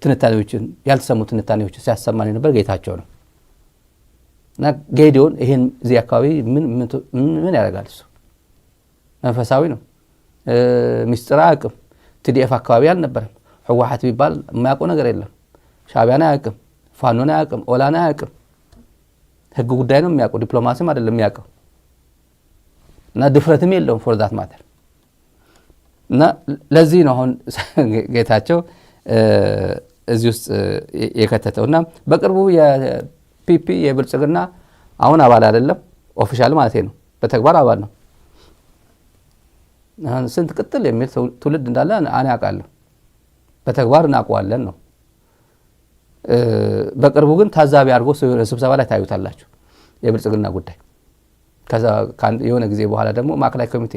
ትንታኔዎችን፣ ያልተሰሙ ትንታኔዎችን ሲያሰማን የነበር ጌታቸው ነው። እና ጌዲዮን ይሄን እዚህ አካባቢ ምን ያደርጋል? እሱ መንፈሳዊ ነው። ሚስጥር አያውቅም። TDF አካባቢ አልነበረም። ህወሓት ቢባል የማያውቀው ነገር የለም። ሻዕቢያን አያውቅም። ፋኖን አያውቅም። ኦላን አያውቅም። ህግ ጉዳይ ነው የሚያውቀው። ዲፕሎማሲም አይደለም የሚያውቀው እና ድፍረትም የለውም for that matter። እና ለዚህ ነው አሁን ጌታቸው እዚህ ውስጥ የከተተው። እና በቅርቡ የ PP የብልጽግና አሁን አባል አይደለም official ማለት ነው፣ በተግባር አባል ነው። አሁን ስንት ቅጥል የሚል ትውልድ እንዳለ እኔ አውቃለሁ። በተግባር እናውቀዋለን ነው። በቅርቡ ግን ታዛቢ አድርጎ ስብሰባ ላይ ታዩታላችሁ የብልጽግና ጉዳይ። ከዛ የሆነ ጊዜ በኋላ ደግሞ ማዕከላዊ ኮሚቴ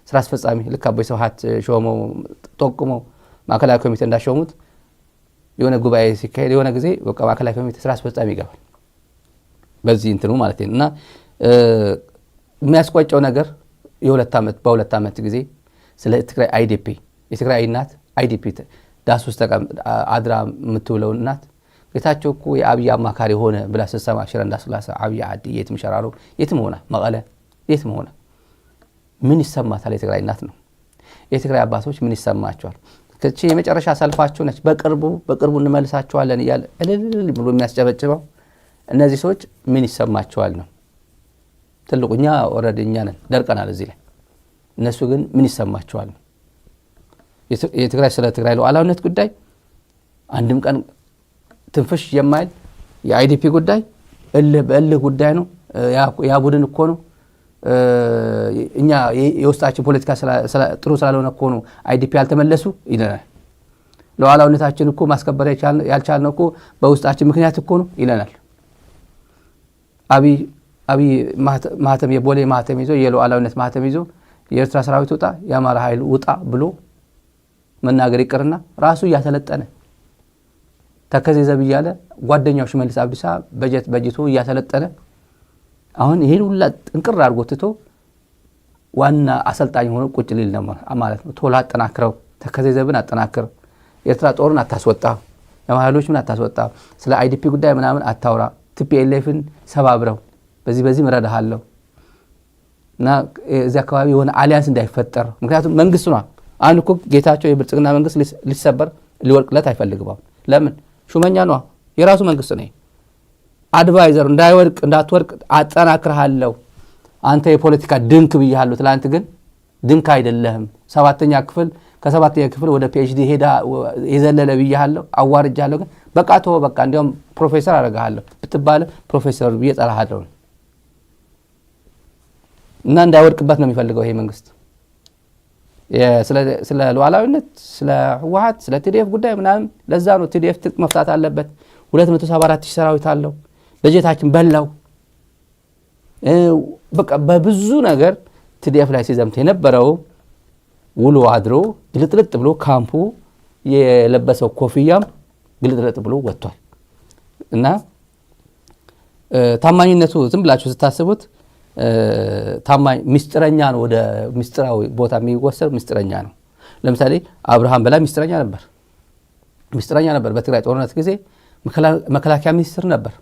ስራ አስፈጻሚ ልክ አቦይ ስብሀት ሾመው ጠቁመው ማዕከላዊ ኮሚቴ እንዳሾሙት የሆነ ጉባኤ ሲካሄድ የሆነ ጊዜ በቃ ማዕከላዊ ኮሚቴ ስራ አስፈጻሚ ይገባል። በዚህ እንትኑ ማለት ነው። እና የሚያስቆጨው ነገር የ2 ዓመት በ2 ዓመት ጊዜ ስለ ትግራይ IDP፣ የትግራይ እናት IDP ዳስ ውስጥ አድራ የምትውለው እናት ጌታቸው እኮ የአብይ አማካሪ ሆነ ብላ ስትሰማ ሽረ እንዳስላሴ፣ ዓብይ ዓዲ፣ የትም ሸራሮ፣ የትም ሆና መቀለ፣ የትም ሆና ምን ይሰማታል? የትግራይ እናት ነው። የትግራይ አባቶች ምን ይሰማቸዋል? ከቺ የመጨረሻ ሰልፋችሁ ነች፣ በቅርቡ በቅርቡ እንመልሳቸዋለን እያለ እልል ብሎ የሚያስጨበጭበው እነዚህ ሰዎች ምን ይሰማቸዋል ነው ትልቁ። እኛ already እኛ ነን ደርቀናል እዚህ ላይ። እነሱ ግን ምን ይሰማቸዋል ነው። የትግራይ ስለ ትግራይ ሉዓላዊነት ጉዳይ አንድም ቀን ትንፍሽ የማይል፣ የ IDP ጉዳይ እልህ በእልህ ጉዳይ ነው። ያ ቡድን እኮ ነው፣ እኛ የውስጣችን ፖለቲካ ጥሩ ስላልሆነ እኮ ነው IDP ያልተመለሱ ይለናል። ሉዓላዊነታችን እኮ ማስከበር ያልቻልነው እኮ በውስጣችን ምክንያት እኮ ነው ይለናል። አብይ ማህተም፣ የቦሌ ማህተም ይዞ፣ የሉዓላዊነት ማህተም ይዞ የኤርትራ ሰራዊት ውጣ፣ የአማራ ኃይል ውጣ ብሎ መናገር ይቅርና ራሱ እያሰለጠነ ተከዜ ዘብ እያለ ጓደኛው ሽመልስ አብዲሳ በጀት በጅቶ እያሰለጠነ፣ አሁን ይሄን ሁላ ጥንቅር አድርጎ ትቶ ዋና አሰልጣኝ ሆኖ ቁጭ ሊል ነው ማለት ነው። ቶሎ አጠናክረው፣ ተከዜ ዘብን አጠናክር፣ ኤርትራ ጦርን አታስወጣ፣ የማህሎች ምን አታስወጣ፣ ስለ IDP ጉዳይ ምናምን አታውራ፣ TPLF ን ሰባብረው፣ በዚህ በዚህ እረዳሃለሁ እና እዚህ አካባቢ የሆነ alliance እንዳይፈጠር። ምክንያቱም መንግስት ኗ አንድ እኮ ጌታቸው የብልጽግና መንግስት ሊሰበር ሊወድቅለት አይፈልግም። አሁን ለምን? ሹመኛ ኗ፣ የራሱ መንግስት ነው። Advisor እንዳይወድቅ፣ እንዳትወድቅ አጠናክርሃለሁ። አንተ የፖለቲካ ድንክ ብያለሁ። ትላንት ግን ድንክ አይደለህም። ሰባተኛ ክፍል፣ ከሰባተኛ ክፍል ወደ PhD ሄዳ የዘለለ ብያለሁ፣ አዋርጃለሁ። ግን በቃ ተወው፣ በቃ እንዲያውም ፕሮፌሰር አደርግሃለሁ ብትባልም ፕሮፌሰር ብዬ እጠራሃለሁ እና እንዳይወድቅበት ነው የሚፈልገው ይሄ መንግስት። ስለ ሉዓላዊነት፣ ስለ ህወሓት፣ ስለ TDF ጉዳይ ምናምን ለዛ ነው TDF ትጥቅ መፍታት አለበት። 274 ሺህ ሰራዊት አለው። በጀታችን በላው። በቃ በብዙ ነገር TDF ላይ ሲዘምት የነበረው ውሎ አድሮ ግልጥልጥ ብሎ ካምፑ የለበሰው ኮፍያም ግልጥልጥ ብሎ ወጥቷል። እና ታማኝነቱ ዝም ብላችሁ ስታስቡት ታማኝ ሚስጥረኛ ነው። ወደ ሚስጥራዊ ቦታ የሚወሰድ ሚስጥረኛ ነው። ለምሳሌ አብርሃም በላይ ሚስጥረኛ ነበር። ሚስጥረኛ ነበር። በትግራይ ጦርነት ጊዜ መከላከያ ሚኒስትር ነበር።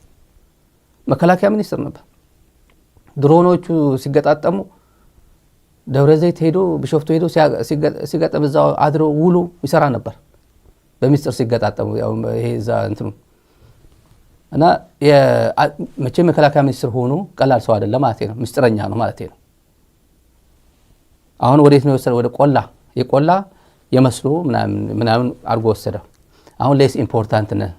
መከላከያ ሚኒስትር ነበር። ድሮኖቹ ሲገጣጠሙ ደብረ ዘይት ሄዶ፣ ቢሾፍቱ ሄዶ ሲገጠም እዛው አድሮ ውሎ ይሰራ ነበር። በሚስጥር ሲገጣጠሙ ይሄ እዛ እንትኑ እና መቼም መከላከያ ሚኒስትር ሆኖ ቀላል ሰው አይደለም ማለት ነው። ምስጢረኛ ነው ማለት ነው። አሁን ወዴት ነው የወሰደው? ወደ ቆላ፣ የቆላ የመስኖ ምናምን አድርጎ ወሰደው። አሁን less important ነህ።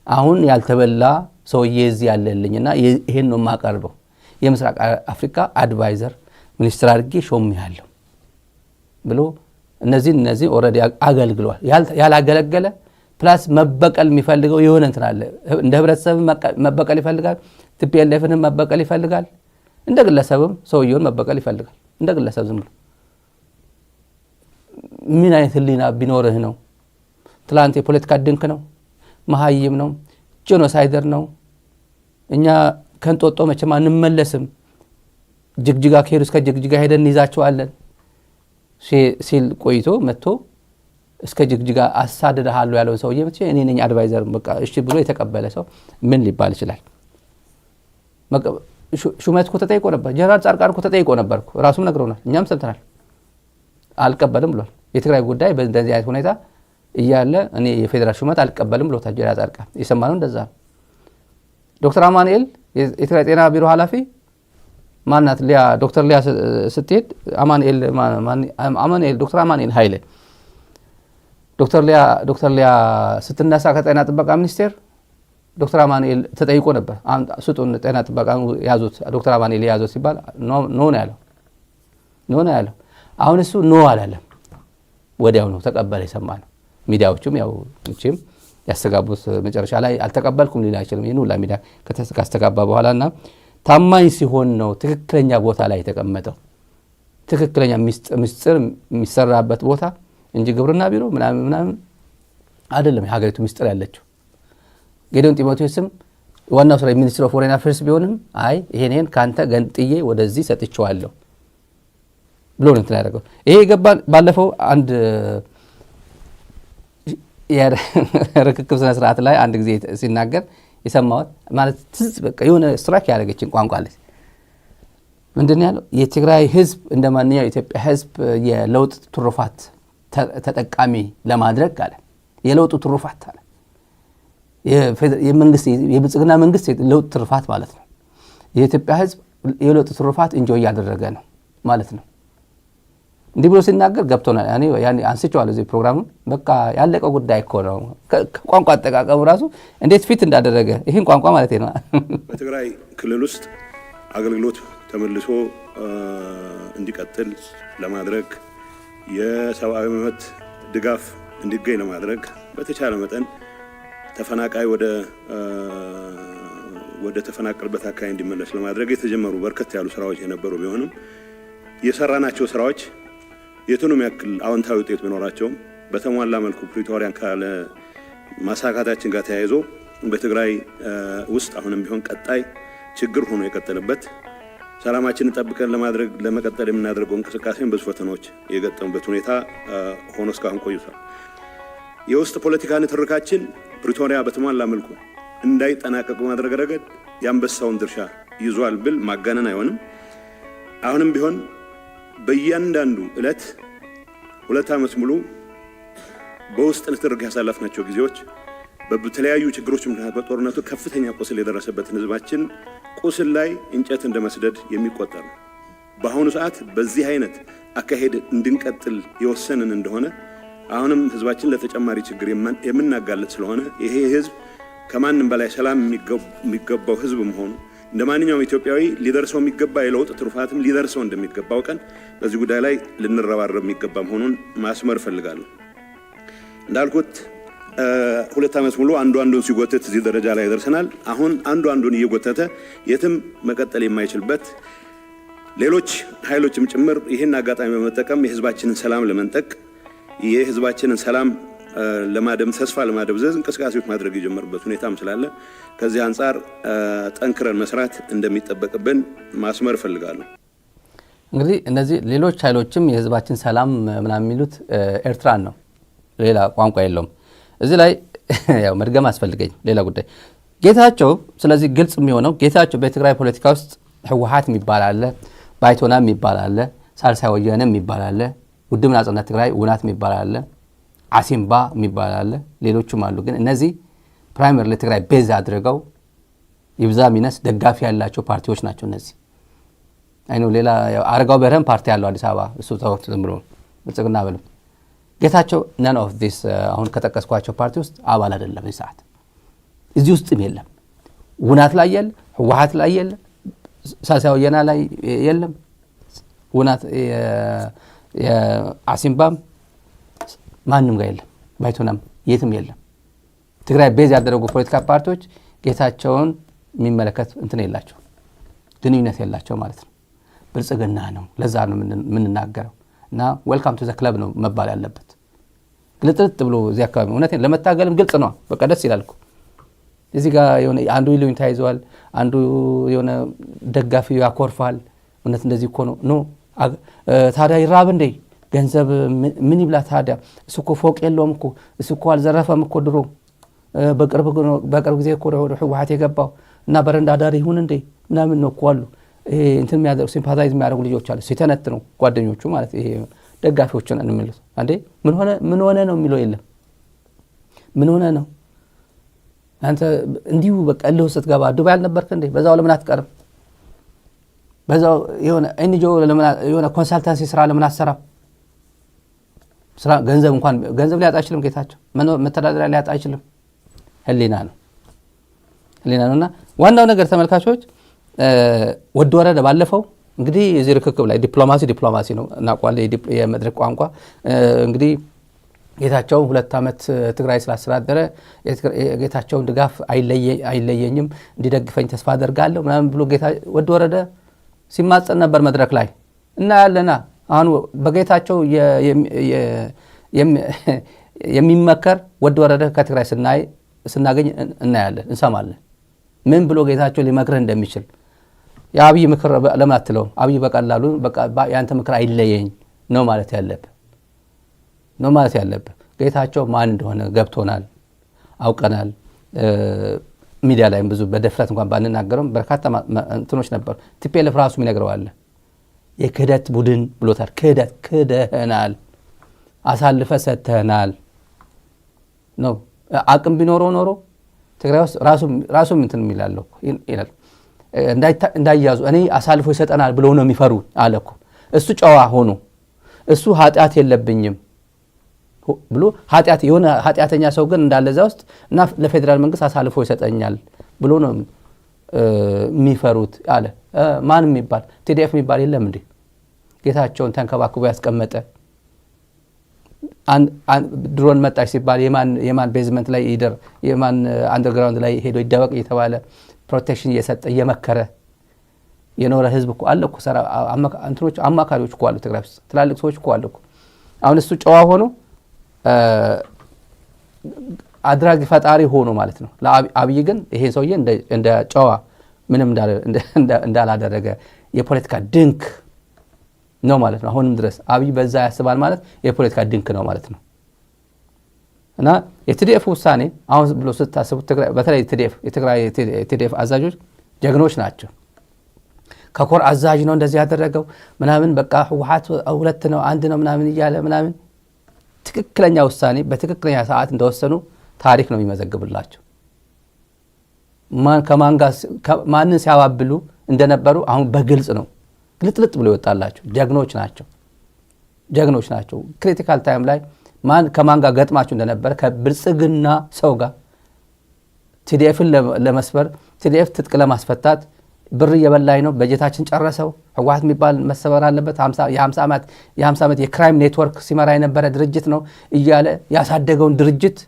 አሁን ያልተበላ ሰውዬ እዚህ ያለልኝ እና ይሄን ነው የማቀርበው። የምስራቅ አፍሪካ advisor ሚኒስትር አድርጌ ሾሜሃለሁ ብሎ እነዚህ already አገልግሏል። ያላገለገለ plus መበቀል የሚፈልገው የሆነ እንትን አለ። እንደ ህብረተሰብ መበቀል ይፈልጋል። TPLF ንም መበቀል ይፈልጋል። እንደ ግለሰብም ሰውየውን መበቀል ይፈልጋል። እንደ ግለሰብ ዝም ብሎ ምን አይነት ህሊና ቢኖርህ ነው? ትላንት የፖለቲካ ድንክ ነው፣ መሀይም ነው፣ genocider ነው። እኛ ከእንጦጦ መቼም አንመለስም፣ ጅግጅጋ ከሄዱ እስከ ጅግጅጋ ሄደን እንይዛቸዋለን ሲል ቆይቶ መጥቶ እስከ ጅግጅጋ አሳድድሃለሁ ያለውን ሰውዬ መጥቼ እኔ ነኝ advisor በቃ እሺ ብሎ የተቀበለ ሰው ምን ሊባል ይችላል? ሹመት እኮ ተጠይቆ ነበር። ጀነራል ጻድቃን እኮ ተጠይቆ ነበር እኮ፣ ራሱም ነግሮናል፣ እኛም ሰምተናል። አልቀበልም ብሏል። የትግራይ ጉዳይ በእንደዚህ አይነት ሁኔታ እያለ እኔ የፌዴራል ሹመት አልቀበልም ብሎታል ጀነራል ጻድቃን። የሰማነው እንደዛ ነው። ዶክተር አማኑኤል የትግራይ ጤና ቢሮ ኃላፊ ማናት ሊያ፣ ዶክተር ሊያ ስትሄድ አማኑኤል፣ ዶክተር አማኑኤል ኃይሌ፣ ዶክተር ሊያ ስትነሳ ከጤና ጥበቃ ሚኒስቴር ዶክተር አማኑኤል ተጠይቆ ነበር። ስጡን፣ ጤና ጥበቃ ያዙት፣ ዶክተር አማኑኤል ያዙት ሲባል no ነው ያለው። No ነው ያለው። አሁን እሱ no አላለም። ወዲያው ነው ተቀበለ የሰማ ነው። ሚዲያዎቹም ያው መቼም ያስተጋቡት መጨረሻ ላይ አልተቀበልኩም ሊል አይችልም። ይህን ሁላ ሚዲያ ካስተጋባ በኋላ እና ታማኝ ሲሆን ነው ትክክለኛ ቦታ ላይ የተቀመጠው፣ ትክክለኛ ምስጢር የሚሰራበት ቦታ እንጂ ግብርና ቢሮ ምናምን ምናምን አይደለም የሀገሪቱ ምስጢር ያለችው። ጌዲዮን ጢሞቴዎስም ዋናው ስራ Ministry of Foreign Affairs ቢሆንም አይ ይሄን ይሄን ከአንተ ገንጥዬ ወደዚህ ሰጥቼዋለሁ ብሎ ነው እንትን ያደረገው። ይሄ የገባን ባለፈው አንድ የርክክብ ስነ ስርዓት ላይ አንድ ጊዜ ሲናገር የሰማሁት ማለት ትዝ በቃ የሆነ strike ያደረገችን ቋንቋ አለች። ምንድን ነው ያለው? የትግራይ ህዝብ እንደ ማንኛው የኢትዮጵያ ህዝብ የለውጥ ትሩፋት ተጠቃሚ ለማድረግ አለ። የለውጡ ትሩፋት አለ። የመንግስት፣ የብልጽግና መንግስት የለውጥ ትሩፋት ማለት ነው። የኢትዮጵያ ህዝብ የለውጥ ትሩፋት enjoy እያደረገ ነው ማለት ነው። እንዲህ ብሎ ሲናገር ገብቶናል። ያኔ አንስቼዋለሁ እዚህ ፕሮግራሙን። በቃ ያለቀው ጉዳይ እኮ ነው። ቋንቋ አጠቃቀሙ ራሱ እንዴት fit እንዳደረገ ይህን ቋንቋ ማለት ነው። በትግራይ ክልል ውስጥ አገልግሎት ተመልሶ እንዲቀጥል ለማድረግ፣ የሰብአዊ መብት ድጋፍ እንዲገኝ ለማድረግ፣ በተቻለ መጠን ተፈናቃይ ወደ ተፈናቀልበት አካባቢ እንዲመለስ ለማድረግ የተጀመሩ በርከት ያሉ ስራዎች የነበሩ ቢሆንም የሰራናቸው ስራዎች የቱንም ያክል አዎንታዊ ውጤት ቢኖራቸውም በተሟላ መልኩ ፕሪቶሪያን ካለ ማሳካታችን ጋር ተያይዞ በትግራይ ውስጥ አሁንም ቢሆን ቀጣይ ችግር ሆኖ የቀጠለበት፣ ሰላማችንን ጠብቀን ለማድረግ ለመቀጠል የምናደርገው እንቅስቃሴን ብዙ ፈተናዎች የገጠሙበት ሁኔታ ሆኖ እስካሁን ቆይቷል። የውስጥ ፖለቲካ ንትርካችን ፕሪቶሪያ በተሟላ መልኩ እንዳይጠናቀቅ በማድረግ ረገድ የአንበሳውን ድርሻ ይዟል ብል ማጋነን አይሆንም። አሁንም ቢሆን በእያንዳንዱ ዕለት 2 ዓመት ሙሉ በውስጥ ንትርክ ያሳለፍናቸው ጊዜዎች በተለያዩ ችግሮች ምክንያት በጦርነቱ ከፍተኛ ቁስል የደረሰበትን ሕዝባችን ቁስል ላይ እንጨት እንደ መስደድ የሚቆጠር ነው። በአሁኑ ሰዓት በዚህ አይነት አካሄድ እንድንቀጥል የወሰንን እንደሆነ አሁንም ሕዝባችን ለተጨማሪ ችግር የምናጋልጥ ስለሆነ፣ ይሄ ሕዝብ ከማንም በላይ ሰላም የሚገባው ሕዝብ መሆኑ፣ እንደ ማንኛውም ኢትዮጵያዊ ሊደርሰው የሚገባ የለውጥ ትሩፋትም ሊደርሰው እንደሚገባው ቀን በዚህ ጉዳይ ላይ ልንረባረብ የሚገባ መሆኑን ማስመር እፈልጋለሁ። እንዳልኩት 2 ዓመት ሙሉ አንዱ አንዱን ሲጎትት እዚህ ደረጃ ላይ ደርሰናል። አሁን አንዱ አንዱን እየጎተተ የትም መቀጠል የማይችልበት፣ ሌሎች ኃይሎችም ጭምር ይህን አጋጣሚ በመጠቀም የህዝባችንን ሰላም ለመንጠቅ፣ የህዝባችንን ሰላም ለማደም ተስፋ ለማደብዘዝ እንቅስቃሴዎች ማድረግ የጀመሩበት ሁኔታም ስላለ ከዚህ አንጻር ጠንክረን መስራት እንደሚጠበቅብን ማስመር እፈልጋለሁ። እንግዲህ እነዚህ ሌሎች ኃይሎችም የህዝባችን ሰላም ምናምን የሚሉት ኤርትራን ነው። ሌላ ቋንቋ የለውም። እዚህ ላይ ያው መድገም አስፈልገኝ ሌላ ጉዳይ ጌታቸው። ስለዚህ ግልጽ የሚሆነው ጌታቸው በትግራይ ፖለቲካ ውስጥ ህወሓት የሚባል አለ፣ ባይቶና የሚባል አለ፣ ሳልሳይ ወያነ የሚባል አለ፣ ውድብ ናጽነት ትግራይ ውናት የሚባል አለ፣ አሲምባ የሚባል አለ፣ ሌሎችም አሉ። ግን እነዚህ primary ትግራይ base አድርገው ይብዛ ሚነስ ደጋፊ ያላቸው ፓርቲዎች ናቸው። እነዚህ አይኖ ሌላ አረጋው በርሀም ፓርቲ ያለው አዲስ አበባ፣ እሱ ተወት፣ ዝም ብሎ ብልጽግና በሉት። ጌታቸው none of this አሁን ከጠቀስኳቸው ፓርቲ ውስጥ አባል አይደለም። እዚህ ሰዓት እዚህ ውስጥም የለም። ውናት ላይ የለ፣ ህወሓት ላይ የለ፣ ሳልሳይ ወያነ ላይ የለም፣ ውናት አሲምባም ማንም ጋር የለም፣ ባይቶናም የትም የለም። ትግራይ base ያደረጉ ፖለቲካ ፓርቲዎች ጌታቸውን የሚመለከት እንትን የላቸው፣ ግንኙነት የላቸው ማለት ነው። ብልጽግና ነው። ለዛ ነው የምንናገረው እና welcome to the club ነው መባል ያለበት። ግልጥልጥ ብሎ እዚህ አካባቢ እውነቴን ለመታገልም ግልጽ ነው። በቃ ደስ ይላል እኮ። እዚህ ጋር የሆነ አንዱ ይሉኝታ ይዘዋል፣ አንዱ የሆነ ደጋፊው ያኮርፋል። እውነት እንደዚህ እኮ ነው፣ no ታዲያ ይራብ እንዴ? ገንዘብ ምን ይብላ ታዲያ? እሱ እኮ ፎቅ የለውም እኮ፣ እሱ እኮ አልዘረፈም እኮ፣ ድሮ በቅርብ ጊዜ እኮ ወደ ህወሓት የገባው እና በረንዳ ዳር ይሁን እንዴ ምናምን ነው እኮ አሉ። ይሄ እንትን የሚያደርጉ sympathize የሚያደርጉ ልጆች አሉ፣ ሲተነትኑ ጓደኞቹ ማለት ይሄ ደጋፊዎቹ ነን የሚሉት፣ አንዴ ምን ሆነ ምን ሆነ ነው የሚለው የለም። ምን ሆነ ነው አንተ እንዲሁ በቃ እልህ ስትገባ ዱባይ አልነበርክ እንዴ? በዛው ለምን አትቀርም? በዛው የሆነ NGO የሆነ consultancy ስራ ለምን አትሰራም? ስራ ገንዘብ እንኳን ገንዘብ ሊያጣ አይችልም። ጌታቸው መተዳደሪያ ሊያጣ አይችልም። ህሊና ነው፣ ህሊና ነው። እና ዋናው ነገር ተመልካቾች፣ ወዲ ወረደ ባለፈው እንግዲህ የዚህ ርክክብ ላይ ዲፕሎማሲ ዲፕሎማሲ ነው እናውቀዋለን። የመድረክ ቋንቋ እንግዲህ ጌታቸው 2 ዓመት ትግራይ ስላስተዳደረ የጌታቸውን ድጋፍ አይለየኝም፣ እንዲደግፈኝ ተስፋ አደርጋለሁ ምናምን ብሎ ወዲ ወረደ ሲማጸን ነበር መድረክ ላይ እና ያለና አሁን በጌታቸው የሚመከር ወዲ ወረደ ከትግራይ ስናይ ስናገኝ እናያለን፣ እንሰማለን። ምን ብሎ ጌታቸው ሊመክርህ እንደሚችል። የአብይ ምክር ለምን አትለውም? አብይ በቀላሉ የአንተ ምክር አይለየኝ ነው ማለት ያለብህ ነው ማለት ያለብህ። ጌታቸው ማን እንደሆነ ገብቶናል፣ አውቀናል። ሚዲያ ላይም ብዙ በድፍረት እንኳን ባንናገረውም በርካታ እንትኖች ነበሩ። TPLF ራሱ የሚነግረው አለ። የክህደት ቡድን ብሎታል። ክህደት ክደህናል፣ አሳልፈ ሰጥተህናል ነው። አቅም ቢኖረው ኖሮ ትግራይ ውስጥ ራሱም እንትን የሚላለው ይላል፣ እንዳያዙ እኔ አሳልፎ ይሰጠናል ብሎ ነው የሚፈሩ አለ እኮ። እሱ ጨዋ ሆኖ እሱ ኃጢአት የለብኝም ብሎ ኃጢአት የሆነ ኃጢአተኛ ሰው ግን እንዳለ እዛ ውስጥ እና ለፌዴራል መንግስት አሳልፎ ይሰጠኛል ብሎ ነው የሚፈሩት አለ። ማን የሚባል TDF የሚባል የለም እንዴ? ጌታቸውን ተንከባክቦ ያስቀመጠ፣ ድሮን መጣች ሲባል የማን basement ላይ ይደር፣ የማን underground ላይ ሄዶ ይደበቅ እየተባለ protection እየሰጠ እየመከረ የኖረ ህዝብ እኮ አለ እኮ። እንትኖች አማካሪዎች እኮ አሉ፣ ትግራይ ውስጥ ትላልቅ ሰዎች እኮ አሉ እኮ። አሁን እሱ ጨዋ ሆኖ አድራጊ ፈጣሪ ሆኖ ማለት ነው። ለአብይ ግን ይሄ ሰውዬ እንደ ጨዋ ምንም እንዳላደረገ የፖለቲካ ድንክ ነው ማለት ነው። አሁንም ድረስ አብይ በዛ ያስባል ማለት የፖለቲካ ድንክ ነው ማለት ነው። እና የ TDF ውሳኔ አሁን ብሎ ስታስቡት በተለይ TDF፣ የትግራይ TDF አዛዦች ጀግኖች ናቸው። ከኮር አዛዥ ነው እንደዚህ ያደረገው ምናምን፣ በቃ ህወሓት ሁለት ነው አንድ ነው ምናምን እያለ ምናምን፣ ትክክለኛ ውሳኔ በትክክለኛ ሰዓት እንደወሰኑ ታሪክ ነው የሚመዘግብላቸው። ማንን ሲያባብሉ እንደነበሩ አሁን በግልጽ ነው ግልጥልጥ ብሎ ይወጣላቸው። ጀግኖች ናቸው፣ ጀግኖች ናቸው። Critical time ላይ ማን ከማን ጋር ገጥማችሁ እንደነበረ፣ ከብልጽግና ሰው ጋር TDF ን ለመስበር፣ TDF ትጥቅ ለማስፈታት ብር እየበላኝ ነው፣ በጀታችን ጨረሰው፣ ህወሓት የሚባል መሰበር አለበት፣ የ50 ዓመት የ crime network ሲመራ የነበረ ድርጅት ነው እያለ ያሳደገውን ድርጅት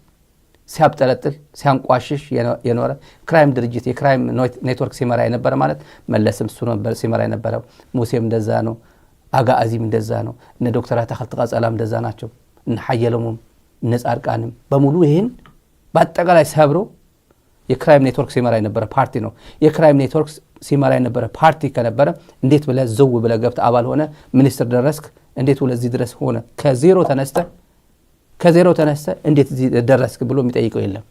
ሲያብጠለጥል ሲያንቋሽሽ የኖረ crime ድርጅት፣ የ crime network ሲመራ የነበረ ማለት መለስም እሱ ነበር ሲመራ የነበረው፣ ሙሴም እንደዛ ነው፣ አጋአዚም እንደዛ ነው፣ እነ ዶክተር አታክልቲ ቀጸላም እንደዛ ናቸው፣ እነ ሓየሎምም እነ ጻድቃንም በሙሉ። ይህን በአጠቃላይ ሰብሮ የ crime network ሲመራ የነበረ ፓርቲ ነው። የ crime network ሲመራ የነበረ ፓርቲ ከነበረ እንዴት ብለህ ዘው ብለህ ገብተህ አባል ሆነ ሚኒስትር ደረስክ? እንዴት ብለህ እዚህ ድረስ ሆነ? ከዜሮ ተነስተ እንዴት እዚህ ደረስክ ብሎ የሚጠይቀው የለም፣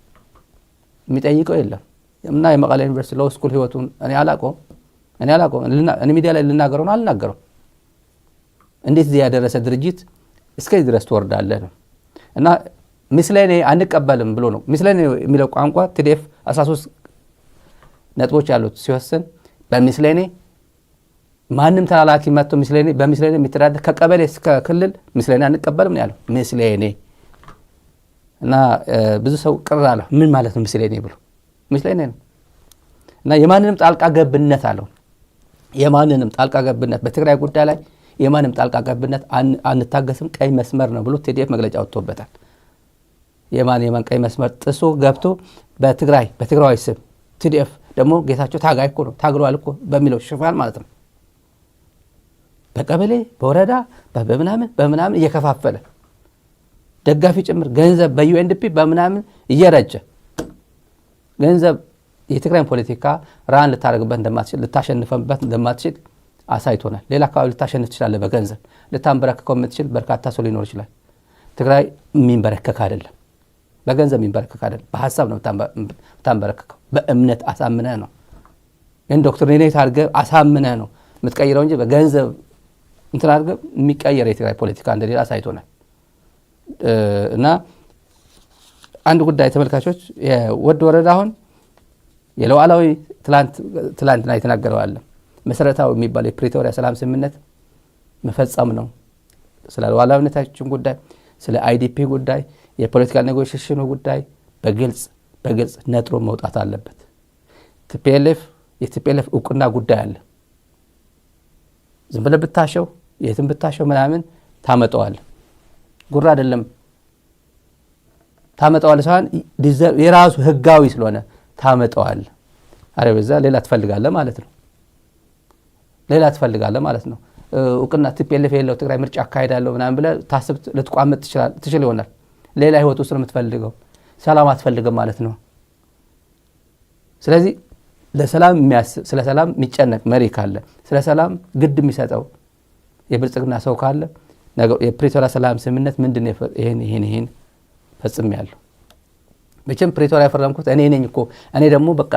የሚጠይቀው የለም። እና የመቀሌ ዩኒቨርሲቲ law school ህይወቱን እኔ አላውቀውም፣ እኔ አላውቀውም። እኔ ሚዲያ ላይ ልናገረው ነው አልናገረው። እንዴት እዚህ ያደረሰ ድርጅት እስከዚህ ድረስ ትወርዳለህ ነው። እና ምስለኔ አንቀበልም ብሎ ነው። ምስለኔ የሚለው ቋንቋ TDF 13 ነጥቦች ያሉት ሲወስን በሚስለኔ ማንም ተላላኪ መጥቶ ምስለኔ በሚስለኔ የሚተዳደር ከቀበሌ እስከ ክልል ምስለኔ አንቀበልም ነው ያለው። ምስለኔ እና ብዙ ሰው ቅር አለ። ምን ማለት ነው ምስለኔ ብሎ። ምስለኔ ነው እና የማንንም ጣልቃ ገብነት አለው። የማንንም ጣልቃ ገብነት በትግራይ ጉዳይ ላይ የማንም ጣልቃ ገብነት አንታገስም፣ ቀይ መስመር ነው ብሎ TDF መግለጫ ወጥቶበታል። የማን ቀይ መስመር ጥሶ ገብቶ በትግራይ በትግራዋይ ስም TDF ደግሞ ጌታቸው ታጋይ እኮ ነው፣ ታግሏል እኮ በሚለው ሽፋን ማለት ነው፣ በቀበሌ፣ በወረዳ፣ በምናምን በምናምን እየከፋፈለ ደጋፊ ጭምር ገንዘብ በ UNDP በምናምን እየረጨ ገንዘብ የትግራይን ፖለቲካ run ልታደርግበት እንደማትችል፣ ልታሸንፈበት እንደማትችል አሳይቶናል። ሌላ አካባቢ ልታሸንፍ ትችላለህ። በገንዘብ ልታንበረክከው የምትችል በርካታ ሰው ሊኖር ይችላል። ትግራይ የሚንበረከክ አይደለም። በገንዘብ የሚንበረከክ አይደለም። በሀሳብ ነው የምታንበረክከው። በእምነት አሳምነህ ነው። Indoctrinate አድርገህ አሳምነህ ነው የምትቀይረው እንጂ በገንዘብ እንትን አድርገህ የሚቀየር የትግራይ ፖለቲካ እንደሌላ አሳይቶናል። እና አንድ ጉዳይ ተመልካቾች፣ ወድ ወረደ አሁን የሉዓላዊ ትላንትና የተናገረው አለ። መሰረታዊ የሚባለው የፕሪቶሪያ ሰላም ስምምነት መፈጸም ነው። ስለ ሉዓላዊነታችን ጉዳይ፣ ስለ IDP ጉዳይ፣ የ political negotiation ኑ ጉዳይ በግልጽ በግልጽ ነጥሮ መውጣት አለበት። TPLF የ TPLF እውቅና ጉዳይ አለ። ዝም ብለህ ብታሸው፣ የትም ብታሸው ምናምን ታመጠዋል። ጉራ አይደለም፣ ታመጠዋል ሳይሆን የራሱ ህጋዊ ስለሆነ ታመጠዋል። አረ በዛ ሌላ ትፈልጋለህ ማለት ነው። ሌላ ትፈልጋለህ ማለት ነው። እውቅና TPLF የለው ትግራይ ምርጫ አካሄዳለሁ ምናምን ብለህ ታስብ ልትቋምጥ ትችል ይሆናል። ሌላ ህይወት ውስጥ ነው የምትፈልገው። ሰላም አትፈልግም ማለት ነው። ስለዚህ ለሰላም የሚያስብ፣ ስለ ሰላም የሚጨነቅ መሪ ካለ፣ ስለ ሰላም ግድ የሚሰጠው የብልጽግና ሰው ካለ የፕሪቶሪያ ሰላም ስምምነት ምንድን ነው? ይሄን ይሄን ይሄን ፈጽሜያለሁ። መቼም ፕሪቶሪያ የፈረምኩት እኔ ነኝ እኮ፣ እኔ ደግሞ በቃ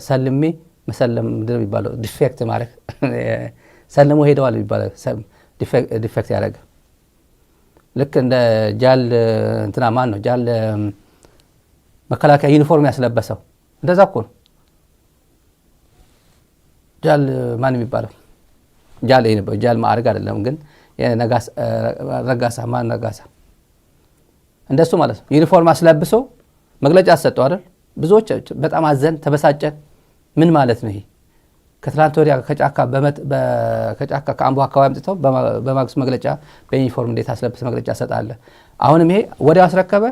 ሰልሜ፣ መሰለም ምንድን ነው የሚባለው? Defect ማድረግ፣ ሰልሞ ሄደዋል የሚባለው፣ defect ያደረገ ልክ እንደ ጃል እንትና ማን ነው፣ ጃል መከላከያ ዩኒፎርም ያስለበሰው እንደዛ እኮ ነው። ጃል ማን የሚባለው፣ ጃል ጃል ማዕረግ አይደለም ግን ረጋሳ፣ ማን ረጋሳ፣ እንደሱ ማለት ነው። ዩኒፎርም አስለብሶ መግለጫ አሰጠው አይደል? ብዙዎች በጣም አዘን ተበሳጨን። ምን ማለት ነው ይሄ? ከትላንት ወዲያ ከጫካ ከአምቦ አካባቢ አምጥተው በማግስቱ መግለጫ በዩኒፎርም እንዴት አስለብስ መግለጫ ሰጣለ? አሁንም ይሄ ወዲያው አስረከበ።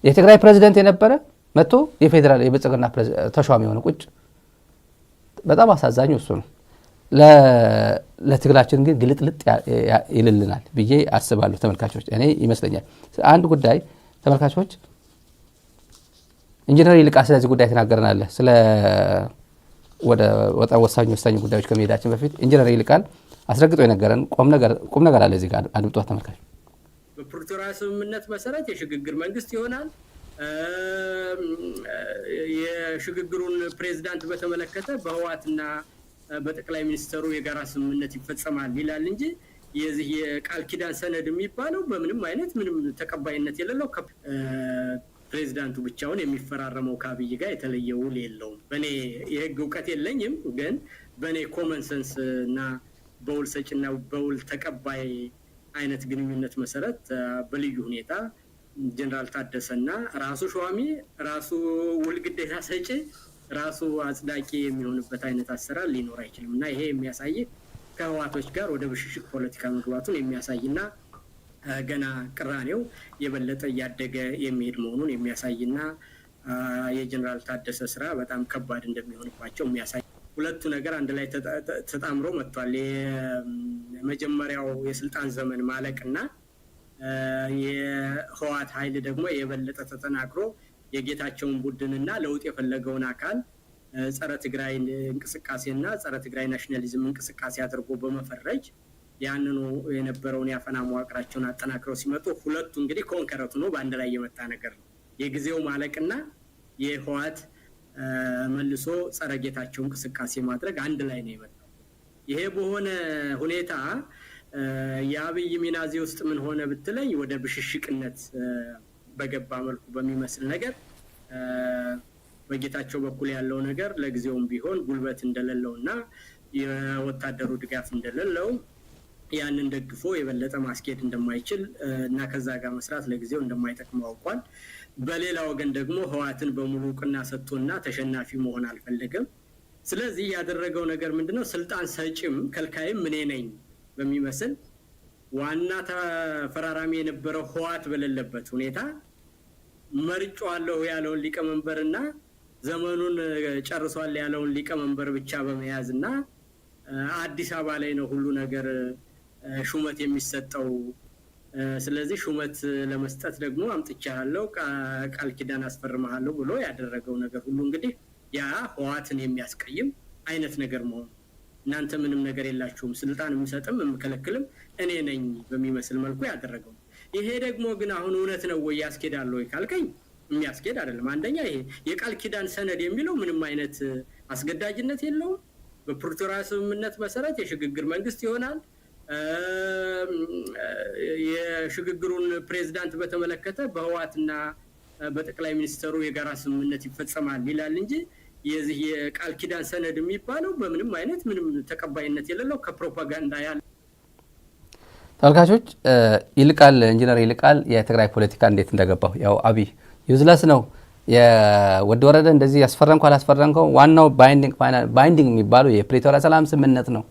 የትግራይ ፕሬዚደንት የነበረ መጥቶ የፌዴራል የብልጽግና ተሿሚ የሆነ ቁጭ። በጣም አሳዛኙ እሱ ነው። ለትግላችን ግን ግልጥልጥ ይልልናል ብዬ አስባለሁ። ተመልካቾች፣ እኔ ይመስለኛል አንድ ጉዳይ ተመልካቾች፣ ኢንጂነር ይልቃል ስለዚህ ጉዳይ ተናገረናለ። ስለ ወደ በጣም ወሳኝ ወሳኝ ጉዳዮች ከመሄዳችን በፊት ኢንጂነር ይልቃል አስረግጦ የነገረን ቁም ነገር አለ። እዚህ ጋር አድምጧት ተመልካች። በፕሪቶሪያ ስምምነት መሰረት የሽግግር መንግስት ይሆናል። የሽግግሩን ፕሬዝዳንት በተመለከተ በህወሓትና በጠቅላይ ሚኒስትሩ የጋራ ስምምነት ይፈጸማል ይላል እንጂ የዚህ የቃል ኪዳን ሰነድ የሚባለው በምንም አይነት ምንም ተቀባይነት የሌለው፣ ፕሬዚዳንቱ ብቻውን የሚፈራረመው ከአብይ ጋር የተለየ ውል የለውም። በእኔ የህግ እውቀት የለኝም፣ ግን በእኔ common sense እና በውል ሰጪና በውል ተቀባይ አይነት ግንኙነት መሰረት በልዩ ሁኔታ ጀኔራል ታደሰና ራሱ ሿሚ፣ ራሱ ውል ግዴታ ሰጪ፣ ራሱ አጽዳቂ የሚሆንበት አይነት አሰራር ሊኖር አይችልም። እና ይሄ የሚያሳይ ከህወሓቶች ጋር ወደ ብሽሽቅ ፖለቲካ መግባቱን የሚያሳይና ገና ቅራኔው የበለጠ እያደገ የሚሄድ መሆኑን የሚያሳይና የጀኔራል ታደሰ ስራ በጣም ከባድ እንደሚሆንባቸው የሚያሳይ ሁለቱ ነገር አንድ ላይ ተጣምሮ መጥቷል። የመጀመሪያው የስልጣን ዘመን ማለቅና የህወሓት ኃይል ደግሞ የበለጠ ተጠናክሮ የጌታቸውን ቡድንና ለውጥ የፈለገውን አካል ጸረ ትግራይ እንቅስቃሴና ጸረ ትግራይ nationalism እንቅስቃሴ አድርጎ በመፈረጅ ያንኑ የነበረውን የአፈና መዋቅራቸውን አጠናክረው ሲመጡ ሁለቱ እንግዲህ concurrent ሆኖ በአንድ ላይ የመጣ ነገር ነው። የጊዜው ማለቅና የህወሓት መልሶ ጸረ ጌታቸው እንቅስቃሴ ማድረግ አንድ ላይ ነው የመጣው። ይሄ በሆነ ሁኔታ የአብይ ሚና እዚህ ውስጥ ምን ሆነ ብትለኝ፣ ወደ ብሽሽቅነት በገባ መልኩ በሚመስል ነገር በጌታቸው በኩል ያለው ነገር ለጊዜውም ቢሆን ጉልበት እንደሌለው እና የወታደሩ ድጋፍ እንደሌለው፣ ያንን ደግፎ የበለጠ ማስኬድ እንደማይችል እና ከዛ ጋር መስራት ለጊዜው እንደማይጠቅመው አውቋል። በሌላ ወገን ደግሞ ህወሓትን በሙሉ እውቅና ሰጥቶና ተሸናፊ መሆን አልፈለገም። ስለዚህ ያደረገው ነገር ምንድነው? ስልጣን ሰጪም ከልካይም እኔ ነኝ በሚመስል ዋና ተፈራራሚ የነበረው ህወሓት በሌለበት ሁኔታ መርጬዋለሁ ያለውን ሊቀመንበርና ዘመኑን ጨርሷል ያለውን ሊቀመንበር ብቻ በመያዝ እና አዲስ አበባ ላይ ነው ሁሉ ነገር ሹመት የሚሰጠው፣ ስለዚህ ሹመት ለመስጠት ደግሞ አምጥቻለሁ፣ ቃል ኪዳን አስፈርመሃለሁ ብሎ ያደረገው ነገር ሁሉ እንግዲህ ያ ህወሓትን የሚያስቀይም አይነት ነገር መሆኑ፣ እናንተ ምንም ነገር የላችሁም፣ ስልጣን የምሰጥም የምከለክልም እኔ ነኝ በሚመስል መልኩ ያደረገው። ይሄ ደግሞ ግን አሁን እውነት ነው ወይ፣ ያስኬዳል ወይ ካልከኝ የሚያስኬድ አይደለም። አንደኛ ይሄ የቃል ኪዳን ሰነድ የሚለው ምንም አይነት አስገዳጅነት የለውም። በፕሪቶሪያ ስምምነት መሰረት የሽግግር መንግስት ይሆናል። የሽግግሩን ፕሬዝዳንት በተመለከተ በህወሓትና በጠቅላይ ሚኒስትሩ የጋራ ስምምነት ይፈጸማል ይላል እንጂ የዚህ የቃል ኪዳን ሰነድ የሚባለው በምንም አይነት ምንም ተቀባይነት የሌለው ከፕሮፓጋንዳ ያለ ተመልካቾች፣ ይልቃል፣ ኢንጂነር ይልቃል የትግራይ ፖለቲካ እንዴት እንደገባው፣ ያው አብይ useless ነው። ወዲ ወረደ እንደዚህ ያስፈረምከው አላስፈረምከው ዋናው binding የሚባለው የፕሪቶሪያ ሰላም ስምምነት ነው።